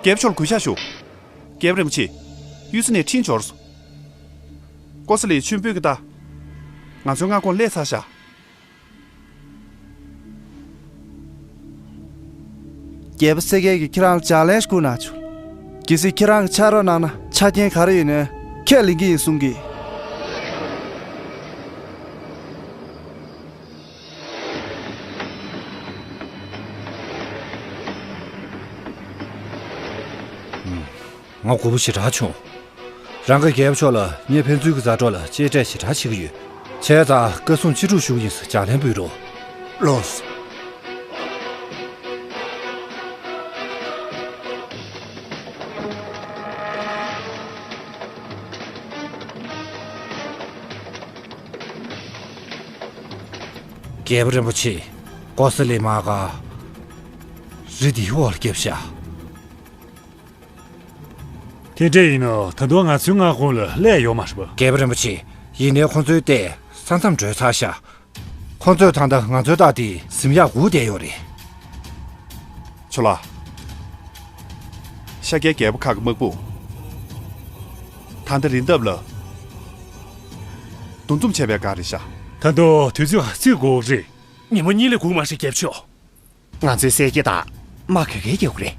རྒྱལ་པོ་མཆོག་ལ་གུས་ཕྱག་ཞུ། རྒྱལ་པོ་རིན་པོ་ཆེ། གཡུལ་ས་ནས་ཁྲིད་འབྱོར་སོང་། ཀོ་ས་ལའི་མཆོད་འབུལ་གྱི་རྟ། ང་ཚོའི་མངའ་ཁོངས་སླེབས་ཚར་ཤག་རྒྱལ་པོ་སེ་གེ་གིས་ཁྱེད་རང་ལ་ལྗགས་ལན་ཞིག་བསྐུར་གནང་བྱུང་། གལ་སྲིད་ཁྱེད་རང་གིས་ཕྱག་རོགས་གནང་ན་ཆ་རྐྱེན་ག་རེ་ཡིན་ནའི་ཁས་ལེན་གྱི་ཡིན་གསུང་གི། ང་མགོ་པོ་ཞེ་དྲག་བྱུང་། རང་གི་རྒྱལ་པོ་མཆོག་ལ་ངས་ཕན་ཚུན་གྱི་མཛའ་གྲོགས་ལ་གཅེས་སྤྲས་ཞེ་དྲག་བྱེད་ཀྱི་ཡོད། བྱས་ཙང་བཀའ་གསུང་ཅི་སྒྲུབ་ཞུ་གི་ཡིན་ཟེར་ལྗགས་ལན་འབུལ་རོགས། ལགས་སོ། རྒྱལ་པོ་རིན་པོ་ཆེ། ཀོ་ས་ལའི་དམག་སྒར་རི་འདིའི་འོག་ལ་བརྒྱབ་ཤག་དེ་འདྲ་ཡིན་ན་ད་དུང་ང་ཚོའི་མངའ་ཁོངས་ལ་སླེབས་ཡོད་མ་རེད་པ། རྒྱལ་པོ་རིན་པོ་ཆེ། ཡིན་ནའི་ཁོ་ཚོའི་རྟས་ས་མཚམས་བགྲོད་ཚར་ཤག་ཁོ་ཚོས་ད་ལྟ་ང་ཚོའི་རྟ་དེ་ཟིན་ཡག་སྒུག་བསྡད་ཡོད་རེད། ཇོ་ལགས། ཤཱཀྱའི་རྒྱལ་པོ་ཁག་གི་དམག་དཔུང་ད་ལྟ་རི་འདབས་ལ་འདུ་འཛོམས་བྱས་པའི་སྒང་རེད་ཤག་ད་དུང་དུས་ཚོད་ག་ཚོད་འགོར་གི་རེད། ཉིན་མོ་གཉིས་ལས་འགོར་མ་རེད། རྒྱལ་པོ་མཆོག་ང་ཚོའི་གསལ་རྒྱལ་དང་དམག་ག་གེ་རྒྱག་གི་རེད།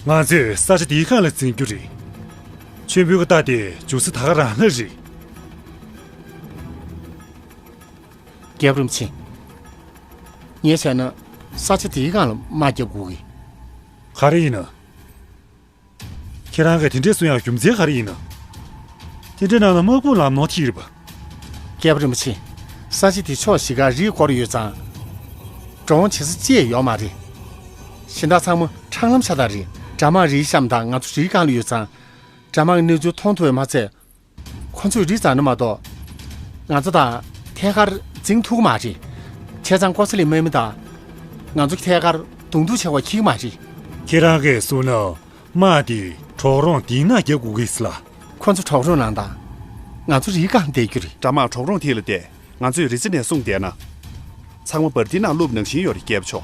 ང་ཚོས་ས་ཆ་འདིའི་སྒང་ལ་འཛིན་རྒྱུ་རེད། མཆོད་འབུལ་གྱི་རྟ་དེ་འཇུག་ས་ད་ག་རང་ལ་རེད། རྒྱལ་པོ་རིན་པོ་ཆེ། ངས་བྱས་ན་ས་ཆ་དེའི་སྒང་ལ་དམག་རྒྱག་དགོས་གི། ག་རེ་ཡིན་ན། ཁྱེད་རང་གིས་དེ་འདྲས་གསུང་ཡག་རྒྱུ་མཚན་ག་རེ་ཡིན་ན། དེ་འདྲས་གནང་ན་དམག་དཔུང་ལམ་ནོར་ཐིག་རེད་པ། རྒྱལ་པོ་རིན་པོ་ཆེ། ས་ཆ་དེ་ཕྱོགས་བཞི་ཀ་རིས་བསྐོར་ཡོད་ཙང་། འགྲོ་འོང་བྱེད་ས་ཅི་ཡང་ཡོད་མ་རེད། གཞན་དག་ཚང་མ་འཕྲང་ལམ་ཆ་ད་རེད། དགྲ་དམག་རིའི་གཤམ་དང་ང་ཚོ་རིའི་སྒང་ལ་ཡོད་ཙང་། དགྲ་དམག་གི་གནས་ཚུལ་མཐོང་ཐུབ་པ་མ་ཚད། ཁོ་ཚོས་རི་འཛེགས་ན་མ་གཏོགས། ང་ཚོ་དང་ཐད་ཀར་འཛིང་ཐུབ་ཀྱི་མ་རེད། བྱས་ཙང་ཀོ་ས་ལའི་དམག་མི་དང་། ང་ཚོ་ཐད་ཀར་གདོང་ཐུག་བྱེད་པ་འཁྱིལ་གྱི་མ་རེད། ཁྱེད་རང་གིས་གསུངས་ན་དམག་དེ་གྲོག་རོང་དེའི་ནང་རྒྱག་དགོས་ཀྱི་ཟེར་ལ། ཁོ་ཚོ་གྲོག་རོང་ནང་དང་། ང་ཚོ་རིའི་སྒང་བསྡད་རྒྱུ་རེད། དགྲ་དམག་གྲོག་རོང་དེ་ལ་བསྡད། ང་ཚོས་རི་རྩེ་ནས་སྲུང་བསྡད་ན། ཚང་མ་འབར་མདེལ་ནང་བླུགས་ནང་བཞིན་ཡོད་རེད། རྒྱལ་པོ་མཆོག་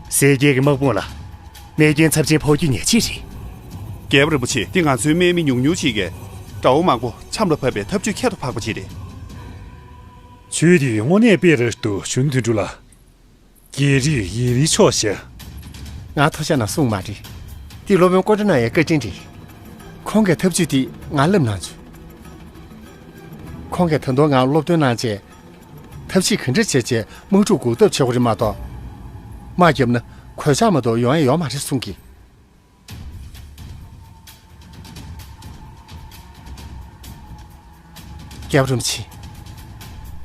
གསལ་རྒྱལ་གྱི་དམག་དཔུང་ལ་རྨས་སྐྱོན་ཚབས་ཆེན་ཕོག་རྒྱུ་ཉེན་ཆེ་རེད། རྒྱལ་པོ་རིན་པོ་ཆེ། འདི་ང་ཚོའི་དམག་མི་ཉུང་ཉུང་ཅིག་གིས་དགྲ་བོ་མང་པོ་ཆམ་ལ་ཕབ་པའི་ཐབས་ཇུས་ཁྱད་དུ་འཕགས་པ་ཅིག་རེད། ཇུས་འདི་དངོས་གནས་དཔེ་རེད་འདུག་གཞོན་དོན་གྲུབ་ལགས། རྒྱལ་རིགས་ཡིན་རིགས་ཆོག་ཤག་ང་ཐོ་ཤ་ན་གསུངས་མ་རེད། འདི་སློབ་དཔོན་ཀོ་ཏྲ་ན་ཡའི་བཀའ་དྲིན་རེད། ཁོང་གི་ཐབས་ཇུས་འདི་ང་བསླབ་གནང་བྱུང་། ཁོང་གིས་ད་དུང་ང་སློབ་སྟོན་གནང་བྱས། ཐབས་ཤེས་ག་འདྲ་བྱས་བྱས་དམག་འཁྲུག་འགོག་ཐབས་བྱེད་དགོས་རེད་མ་གཏོགས། དམག་བརྒྱབ་ན་གོད་ཆག་མ་གཏོགས་ཡོང་ཡ་ཡོད་མ་རེད་གསུང་གི། རྒྱལ་པོ་རིན་པོ་ཆེ།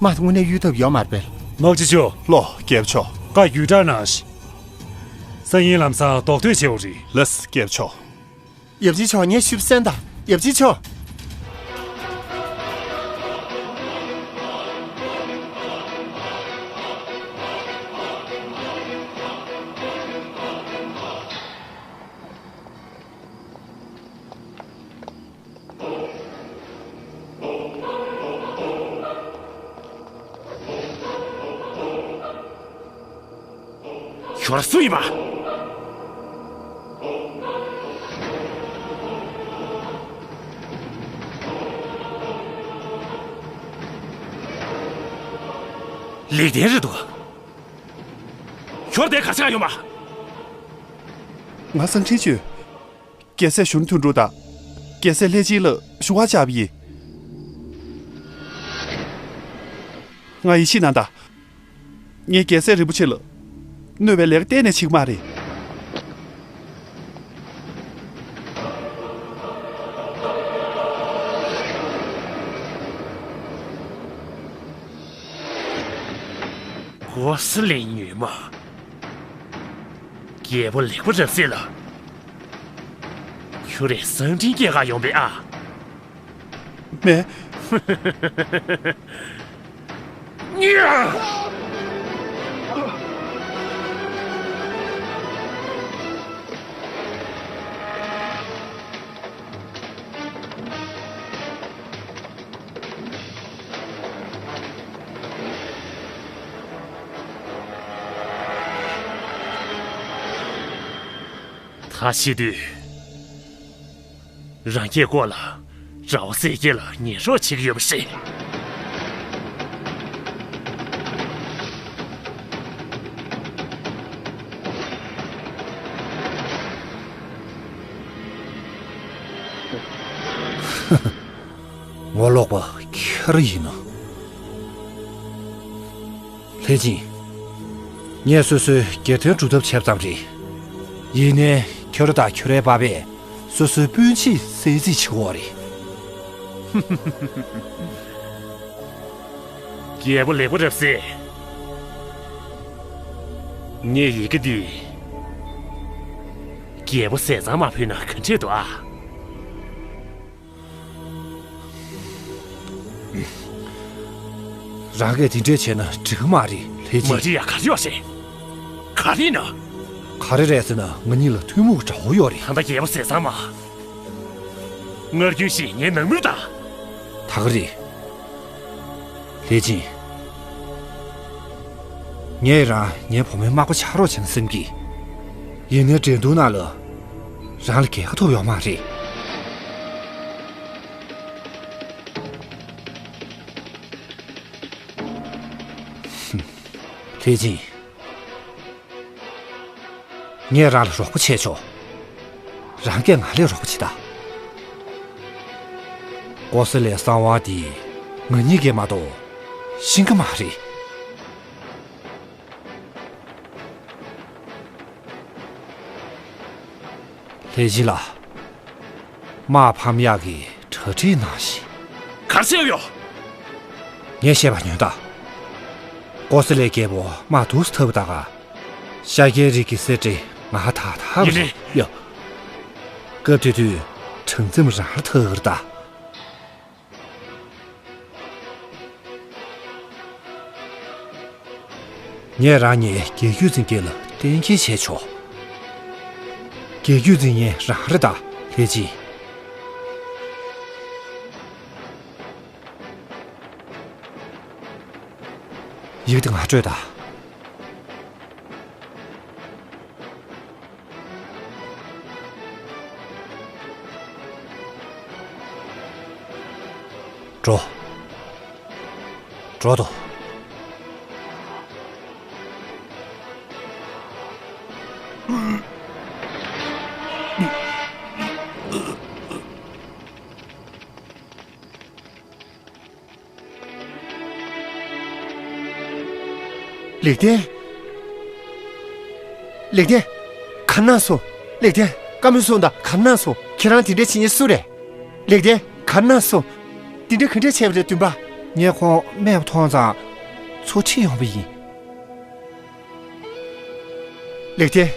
དམག་དེ་དངོས་གནས་གཡུལ་ཐབས་ཡོད་མ་རེད་པས། དམག་སྤྱི་མཆོག་ལགས་རྒྱལ་པོ་མཆོག་བཀའ་བརྒྱུད་བསྒྲགས་གནང་ཞིག་སང་ཉིན་ལམ་སང་རྡོག་ཐོན་བྱེད་དགོས་རེད། ལགས་རྒྱལ་པོ་མཆོག་ཡབ་རྗེ་མཆོག་ངས་ཞུས་པ་གསན་དང་། ཡབ་རྗེ་མཆོག་ཁྱོད་རང་སུ་ཡིན་པ། ལེགས་ལྡན་རེད་འདུག་ཁྱོད་དེ་ག་ཆགས་ཡོད་མ། ང་གསང་འཕྲིན་བཅོལ། རྒྱལ་སྲས་གཞོན་ནུ་དོན་གྲུབ་དང་། རྒྱལ་སྲས་ལྷས་སྦྱིན་ལ་ཞུ་བ་བཅར་བ་ཡིན། ང་ཡིད་ཆེས་གནང་དང་། ངས་རྒྱལ་སྲས་རིན་པོ་ཆེ་ལ་གནོད་པའི་ལས་ཀ་གཏན་ནས་བྱེད་ཀྱི་མ་རེད། ཀོ་ས་ལའི་ཉུལ་མ། རྒྱལ་པོ་ལེགས་པ་རབ་གསལ་ལ། ཁྱོད་རང་གསང་འཕྲིན་སྐྱེལ་ག་ཡོང་པས་ཨ། མེད། ད་བྱེད་དུས། རང་སྐྱེས་སྐོར་ལ་ར་བ་སྲས་སྐྱེས་ལ་ཉེས་རོགས་བྱེད་ཀྱི་ཡོད་པ་རེད། ངོ་ལོག་པ་ཁྱེད་རང་ཡིན་ནམ། ལྷས་སྦྱིན། ངས་སོ་སོའི་སྒེར་དོན་སྒྲུབ་ཐབས་བྱས་པ་ཙམ་རེད། ཡིན་ནའི་ཁྱོད་རང་དང་ཁྱོད་རའི་པ་ཕས་སོ་སོའི་སྤུན་མཆེད་གསོད་རྩིས་བྱེད་ཀྱི་ཡོད་རེད། རྒྱལ་པོ་ལེགས་པ་རབ་གསལ། ངས་ཡི་གེ་འདི་རྒྱལ་པོ་ཟས་གཙང་མར་ཕུལ་ན་ག་འདྲས་འདུག་ཨ། རང་གིས་དེ་འདྲས་བྱས་ན་འགྲིག་གི་མ་རེད་ལྷས་སྦྱིན། མ་འགྲིག་ཡ་ག་རེ་ཡོད་རེད། ག་རེ་ཡིན་ན། ག་རེ་རེད་ཟེར་ན་ང་གཉིས་ལ་ཐུན་མོང་གི་དགྲ་བོ་ཡོད་རེད། ད་ལྟ་རྒྱལ་པོ་ཟས་གཙང་མ། སྔར་རྒྱུན་བཞིན་ངའི་ནང་མི་དང་། ད་ག་རེད། ལྷས་སྦྱིན། ངས་རང་ངའི་བུ་མོའི་མག་པ་ཆགས་རོགས་བྱས་ན་བསམ་གི། ཡིན་ནའི་འགྲན་བསྡུར་ནང་ལ་རང་ལ་རྒྱལ་ཁ་ཐོབ་ཡོད་མ་རེད། ལྷས་སྦྱིན། ངས་རང་ལ་རོགས་པ་བྱས་ཆོག་རང་གིས་ང་ལ་རོགས་པ་བྱེད་དང་། ཀོ་ས་ལའི་གསང་བ་འདི་ང་གཉིས་ཀས་མ་གཏོགས་ཤེས་ཀྱི་མ་རེད། ལྷས་སྦྱིན་ལགས། དམག་ཕམ་ཡག་གི་གྲ་སྒྲིག་གནང་ཞིག་ག་རེ་བྱས་ཡོད། ངས་བཤད་པ་ཉོན་དང་། ཀོ་ས་ལའི་རྒྱལ་པོ་དམག་སྡུག་ཙམ་འཐབ་པ་དག་ག་ཤཱཀྱའི་རིགས་ཀྱི་གསེར་ཁྲི་ང་ཧ་ཐག་ཐག་ཡིན་ནའི། རེད་ཡ། སྐབས་དེ་དུས་གྲངས་འཛོམས་རང་ལ་ཐག་གི་རེད་ད། ངས་རང་ཉིད་རྒྱལ་བརྒྱུད་འཛིན་མཁན་ལ་གཏན་འཁེལ་བྱས་ཆོག་རྒྱལ་བརྒྱུད་འཛིན་མཁན་རང་རེད་ད་ལྷས་སྦྱིན། ཡིག་དེ་ང་སྤྲོད་དང་། འགྲོ། འགྲོ་དོ། ལེགས་ལྡན། ལེགས་ལྡན། ག་རེ་གནང་སོང་། ལེགས་ལྡན། བཀའ་མོལ་གསུངས་དང་། ག་རེ་གནང་སོང་། ཁྱེད་རང་དེ་འདྲ་བྱེད་མཁན་སུ་རེད། ལེགས་ལྡན། ག་རེ་གནང་སོང་། དེ་འདྲ་ག་འདྲ་བྱས་པ་རེད་བདུན་པ། ངས་ཁོང་རྨས་པ་མཐོང་ཙང་ཚུར་ཁྲིད་ཡོང་བ་ཡིན། ལེགས་ལྡན།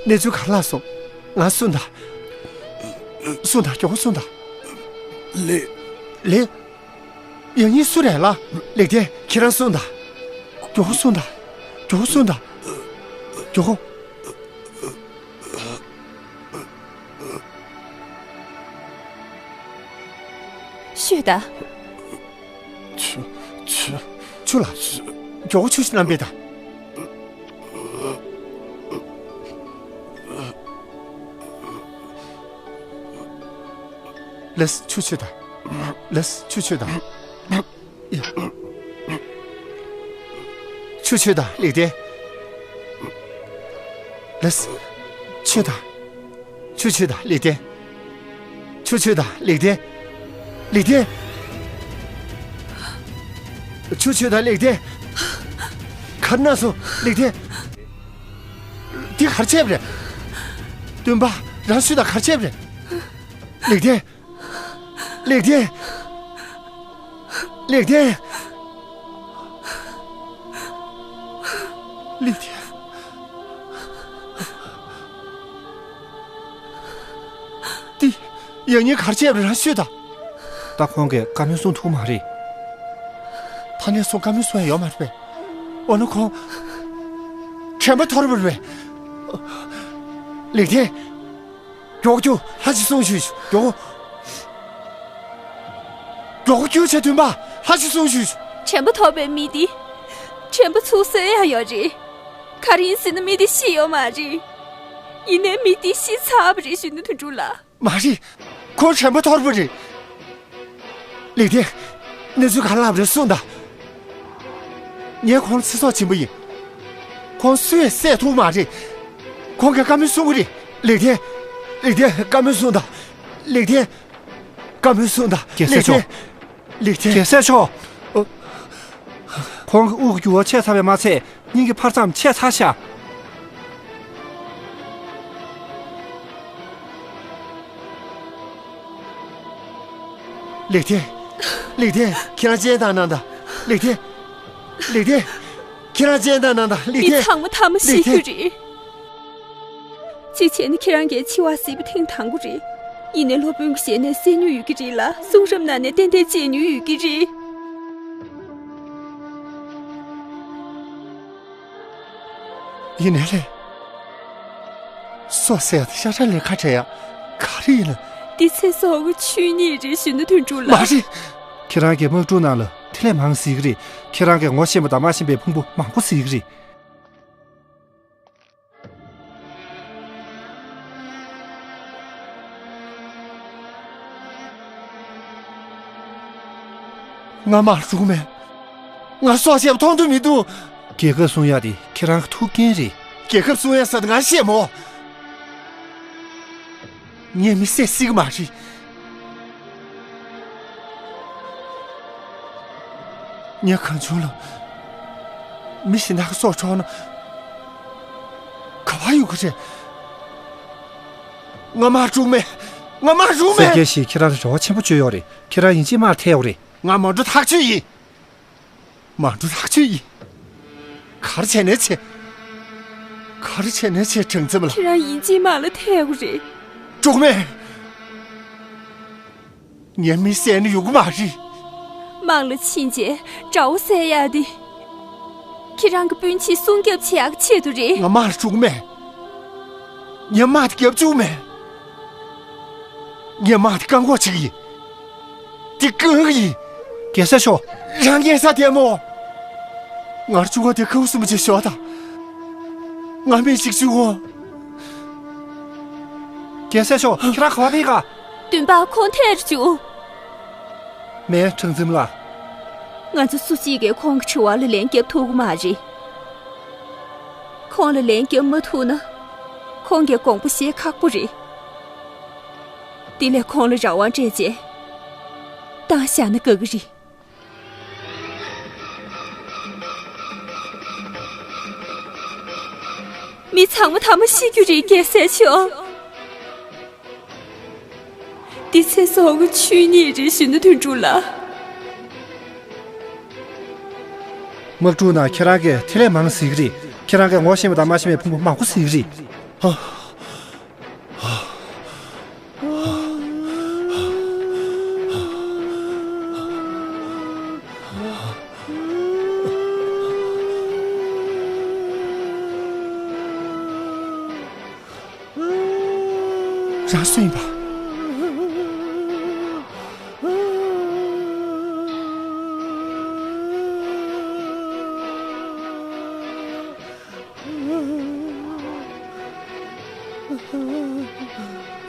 གནས་ཚུལ་ག་རེ་ལྷག་སོང་། ང་གསུངས་དང་། གསུངས་དང་། མགྱོགས་པོ་གསུངས་དང་། ལེགས། ལེགས། ཡང་སྙིང་སུ་རེད་ལ། ལེགས་ལྡན། ཁྱེད་རང་གསུངས་དང་། མགྱོགས་པོ་གསུངས་དང་། མགྱོགས་པོ་གསུངས་དང་། མགྱོགས་པོ། ཤོད་དང་། ཆུ། ཆུ། ཆུ་ལ། མགྱོགས་པོ་ཆུ་ཞིག་བསྣམས་པས་དང་། ལགས་སོ། ཆུ་མཆོད་དང་། ལགས་སོ། ཆུ་མཆོད་དང་། ཡ། ཆུ་མཆོད་དང་། ལེགས་ལྡན། ལགས་སོ། མཆོད་དང་། ཆུ་མཆོད་དང་། ལེགས་ལྡན། ཆུ་མཆོད་དང་། ལེགས་ལྡན། ལེགས་ལྡན། ཆུ་མཆོད་དང་། ལེགས་ལྡན། ག་རེ་གནང་སོང་། ལེགས་ལྡན། འདི་ག་རེ་བྱས་པ་རེད། སྟོན་པ། རང་ཤི་དང་། ག་རེ་བྱས་པ་རེད། ལེགས་ལྡན། ལེགས་ལྡན། ལེགས་ལྡན། ལེགས་ལྡན། འདི་ཡང་སྙིང་ག་རེ་བྱས་པ་རེད། རང་ཤི་དང་། ད་ཁོང་གིས་བཀའ་མོལ་གསུང་ཐུབ་མ་རེད། ད་ནས་བཟུང་བཀའ་མོལ་གསུང་ཡ་ཡོད་མ་རེད་པས། འོ་ན་ཁོང་དྲན་པ་ཐོར་བ་རེད་པས། ལེགས་ལྡན། མགྱོགས་ཀྱུ་ལྷ་ཅིག་གསུང་ཞུས་ཤིག་མགྱོགས། མགྱོགས་ཀྱུ་བྱས། སྟོན་པ། ལྷ་ཅིག་གསུང་ཞུས་ཤིག་དྲན་པ་ཐོར་བའི་མི་དེ། དྲན་པ་ཚུར་གསོ་ཡ་ཡོད་རེད། ག་རེ་ཡིན་ཟེར་ན་མི་དེ་ཤི་ཡོད་མ་རེད། ཡིན་ནའི་མི་དེ་ཤི་ཚར་བ་རེད། གཞོན་ནུ་དོན་གྲུབ་ལགས། མ་རེད། ཁོང་དྲན་པ་ཐོར་བ་རེད། ལེགས་ལྡན། གནས་ཚུལ་ག་རེ་ལབ་རེད། གསུངས་དང་། ངས་ཁོང་ཚེ་སྲོག་སྦྱིན་པ་ཡིན། ཁོང་སུས་བསད་ཐུབ་མ་རེད། ཁོང་གིས་བཀའ་མོལ་གསུང་གི་རེད། ལེགས་ལྡན། ལེགས་ལྡན། བཀའ་མོལ་གསུངས་དང་། ལེགས་ལྡན། བཀའ་མོལ་གསུངས་དང་། རྒྱལ་སྲས་མཆོག་ལེགས་ལྡན། རྒྱལ་སྲས་མཆོག་ཨོ། ཁོང་གི་དབུགས་ཀྱི་རྒྱུ་བ་ཆད་ཚར་བས་མ་ཚད། སྙིང་གི་འཕར་མཚམས་ཆད་ཚར་ཤག་ལེགས་ལྡན། ལེགས་ལྡན། ཁྱེད་རང་སྤྱན་བཏང་གནང་དང་། ལེགས་ལྡན། ལེགས་ལྡན། ཁྱེད་རང་སྤྱན་བཏང་གནང་དང་། ལེགས་ལྡན། མི་ཚང་མ་ཐ་མ་ཤི་རྒྱུ་རེད། གཅིག་བྱས་ན་ཁྱེད་རང་གིས་འཆི་བ་གཟིགས་པ་ཐེངས་དང་པོ་རེད། ཡིན་ནའི་སློབ་དཔོན་གྱི་ཞལ་ནས་གསན་མྱོང་ཡོད་ཀྱི་རེད་ལ། གསུང་རབ་ནང་ནས་ཏན་ཏན་མཇལ་མྱོང་ཡོད་ཀྱི་རེད། ཡིན་ནའི་ལས། སྲོག་ཟེར་ཡ་དེ་ཤ་ཁྲག་ལས་ཁ་བྲལ་ཡ། ག་རེ་ཡིན་ན། འདི་ཚེ་སྲོག་གི་ཆོས་ཉིད་རེད། གཞོན་ནུ་དོན་གྲུབ་ལགས། མ་རེད། ཁྱེད་རང་གིས་དམག་འཁྲུག་ནང་ལ་ཁྲིམས་ལས་མང་ཟེར་གྱི་རེད། ཁྱེད་རང་གིས་ངོ་ཤེས་པ་དང་མ་ཤེས་པའི་ཕུང་པོ་མང་པོ་ཟེར་གྱི་རེད། ང་དམག་འཁྲུག་མེད། ང་སྲོག་བཅད་པ་མཐོང་དུ་མི་འདུག་རྒྱལ་ཁབ་སྲུང་ཡ་དེ་ཁྱེད་རང་གི་ཐུགས་འགན་རེད། རྒྱལ་ཁབ་སྲུང་ཡ་ཟེར་དེ་ང་ཤེས་མོ། ངས་མི་བསད་སྲིད་ཀྱི་མ་རེད། ངས་གང་བྱུང་ལ་མི་གཞན་དག་གི་སྲོག་འཕྲོག་ན་ག་པར་ཡོང་གི་རེད། ང་དམག་འཁྲུག་མེད། ང་དམག་འཁྲུག་མེད། སེར་སྐྱ་ཞིག་ཁྱེད་རང་ལ་རེ་བ་ཆེན་པོ་བཅོལ་ཡོད་རེད། ཁྱེད་རང་ཡིན་གཅིག་དམག་ལ་ཐད་ཡོད་རེད། ང་མལ་གྲོ་ཐག་ཆོད་ཡིན། མལ་གྲོ་ཐག་ཆོད་ཡིན། ག་རེ་བྱས་ནས་བྱེད། ག་རེ་བྱས་ནས་བྱེད། དྲང་ཙམ་ལ། ཁྱེད་རང་ཡིན་གཅིག་དམག་ལ་ཐད་དགོས་རེད། འགྲོ་གི་མེད། ངས་མི་བསད་ན་ཡོང་གི་མ་རེད། དམག་ལ་ཕྱིན་རྗེས་དགྲ་བོ་བསད་ཡག་དེ། ཁྱེད་རང་གི་སྤུན་མཆེད་སྲུང་སྐྱོབ་བྱེད་ཡག་ཆེད་དུ་རེད། ང་དམག་ལ་འགྲོ་གི་མེད། ངས་དམག་དེ་རྒྱབ་བཅུག་མེད། ངས་དམག་དེ་བཀག་འགོག་བྱེད་ཀྱི་ཡིན། དེ་བཀག་གི་ཡིན། རྒྱལ་སྲས་མཆོག་རང་ཉན་ས་བདེ་མོ། ངར་བཅུག་གོ་དེ་ཁུ་སུམ་ཅེ་ཤོག་དང་། ང་མི་གཅིག་བཅུག་གོ། རྒྱལ་སྲས་མཆོག་ཁྱེད་རང་ག་པར་ཕེབས་ག་སྟོན་པ་ཁོང་ཐད་རུ་བཅུག་མེད་དྲང་ཙམ་ལ། ང་ཚོ་སུ་གཅིག་གིས་ཁོང་གི་དྲི་བ་ལ་ལན་རྒྱབ་ཐུབ་ཀྱི་མ་རེད། ཁོང་ལ་ལན་རྒྱབ་མ་ཐུབ་ན། ཁོང་གིས་དགོངས་པ་བཞེས་ཁག་པོ་རེད། དེ་ལས་ཁོང་ལ་རང་དབང་སྤྲད་རྗེས། བཏང་བཞག་ན་དགའ་གི་རེད། མི་ཚང་མ་ཐ་མ་ཤི་རྒྱུ་རེད། རྒྱལ་སྲས་མཆོག་འདི་ཚེ་སྲོག་གི་ཆོས་ཉིད་རེད། གཞོན་ནུ་དོན་གྲུབ་ལགས། དམག་འཁྲུག་ནང་ཁྱེད་རང་གིས་ཐེ་ལེ་མང་ཟེར་གི་རེད། ཁྱེད་རང་གིས་ངོ་ཤེས་པ་དང་མ་ཤེས་པའི་ཕུང་པོ་མང་པོ་ཟེར་གི་རེད། རང་སུ་ཡིན་པ།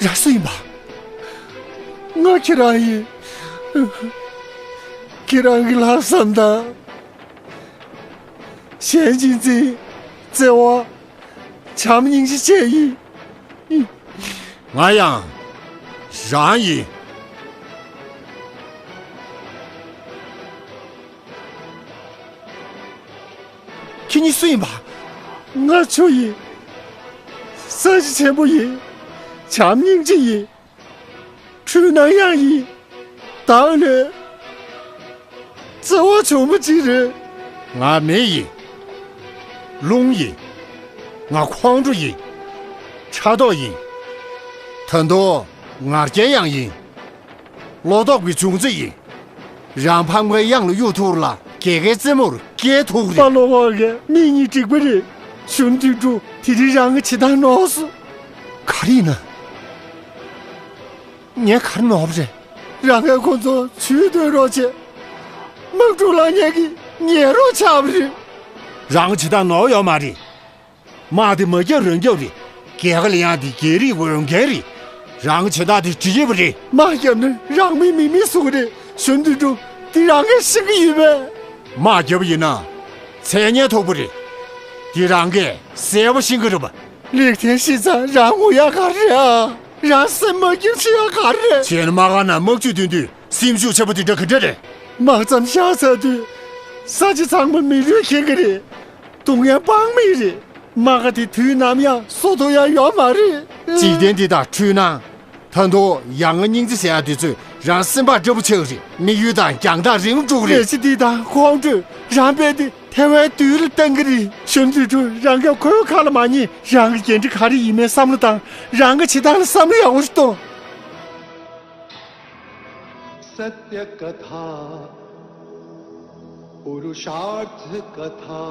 རང་སུ་ཡིན་པ། ང་ཁྱེད་རང་ཡིན། ཁྱེད་རང་གི་ལྷག་བསམ་དང་། གཞན་གཅེས་འཛིན། བརྩེ་བ། བྱམས་སྙིང་རྗེ་བཅས་ཡིན། ང་ཡང་རང་ཡིན། ཁྱེད་གཉིས་སུ་ཡིན་པ། ང་ཆུ་ཡིན། ས་གཞི་ཆེན་པོ་ཡིན། བྱམས་སྙིང་རྗེ་ཡིན། འཁྲུལ་སྣང་ཡང་ཡིན། བདག་ནི་བརྩེ་བ་བྱུང་བ་ཅིག་རེད། ང་མེ་ཡིན། རླུང་ཡིན། ང་ཁོང་ཁྲོ་ཡིན། ཕྲག་དོག་ཡིན། ད་དུང་ང་རྒྱལ་ཡང་ཡིན། བློ་ལྡོག་པའི་འབྱུང་རྩི་ཡིན། རང་ཕམ་ཁའི་གཡང་ལ་གཡུག་ཐུག་ལ་རྒྱལ་ཁའི་རྩེ་མོར་སྐྱེལ་ཐུག་པ་རེད། བློ་བག་གིས་མིག་གཉིས་བསྒྲིགས་པ་རེད། གཞོན་དུས་འགྲོ་དེ་རིང་རང་གི་བྱེད་སྟངས་ནོར་སོང་། ག་རེ་ཡིན་ན། ངས་ག་རེ་ནོར་བ་རེད། རང་གིས་ཁོ་ཚོ་ཇུས་འདོན་རོགས་བྱས། དམག་འཁྲུག་ལངས་མཁན་གྱི་ཉེན་རོགས་ཆགས་པ་རེད། རང་གི་བྱེད་སྟངས་ནོར་ཡོད་མ་རེད། དམག་དེ་མ་བརྒྱབ་རང་བརྒྱབ་རེད། རྒྱལ་ཁ་ལེན་ཡག་དེ་རྒྱལ་རིགས་འོས་འགན་རེད། རང་གི་བྱེད་སྟངས་དེ་འགྲིག་གི་མ་རེད། དམག་བརྒྱབ་ན་རང་མིང་མི་མེད་བཟོ་གི་རེད། གཞོན་དུས་འགྲོ་དེ་རང་གིས་ཤེས་ཀྱི་ཡོད་པས། དམག་བརྒྱབ་པ་ཡིན་ན་མཚན་སྙན་ཐོབ་པ་རེད། དེ་རང་གིས་གསལ་པོ་ཤེས་ཀྱི་རེད་པ། ལེགས་ཐན་ཤེས་ཙང་རང་ངུ་ཡག་ག་རེ་རེད་ཨ། རང་སེམས་མ་སྐྱིད་བྱེད་ཡག་ག་རེ་རེད། བྱས་ན་དམག་སྒར་ནང་དམག་ཇུས་འདོན་དུས་སེམས་ཤུགས་ཆེན་པོ་དེ་འདྲ་ག་འདྲ་རེད། དམག་མཚམས་བཞག་ཚར་དུས་ས་ཆ་ཚང་མ་མི་ལུས་འཁེལ་གི་རེད། གདུང་ཡང་དཔག་མེད་རེད། དམག་སྒར་དེ་དུས་ནམ་ཡང་བཟོ་ཐུབ་ཡག་ཡོད་མ་རེད། འཇིག་རྟེན་འདི་དང་འཁྲུལ་སྣང་། ད་དུང་ཡ་ང་སྙིང་རྗེ་ཟེར་ཡག་དེ་ཚོས་རང་སེམས་པ་འདྲ་པོ་ཆགས་ཀྱི་རེད། དམིགས་ཡུལ་དང་རྒྱང་ཐག་རིང་པོ་འགྲོ་གི་རེད། ལས་བྱེད་འདི་དང་ཁོང་ཚོས་རང་དཔེ་དེ་ཐལ་བའི་དུས་ལ་བཏང་གི་རེད། གཞོན་དུས་འགྲོ་རང་གིས་ཁོའི་ཁ་ལ་མ་ཉན། རང་གི་འགན་འཁྲི་ག་རེ་ཡིན་མིན་བསམ་བློ་བཏང་། རང་གི་བྱེད་སྟངས་ལ་བསམ་བློ་ཡག་པོ་ཞིག་གཏོང་། सत्य कथा पुरुषार्थ कथा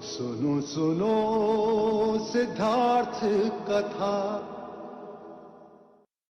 सुनो सुनो सिद्धार्थ कथा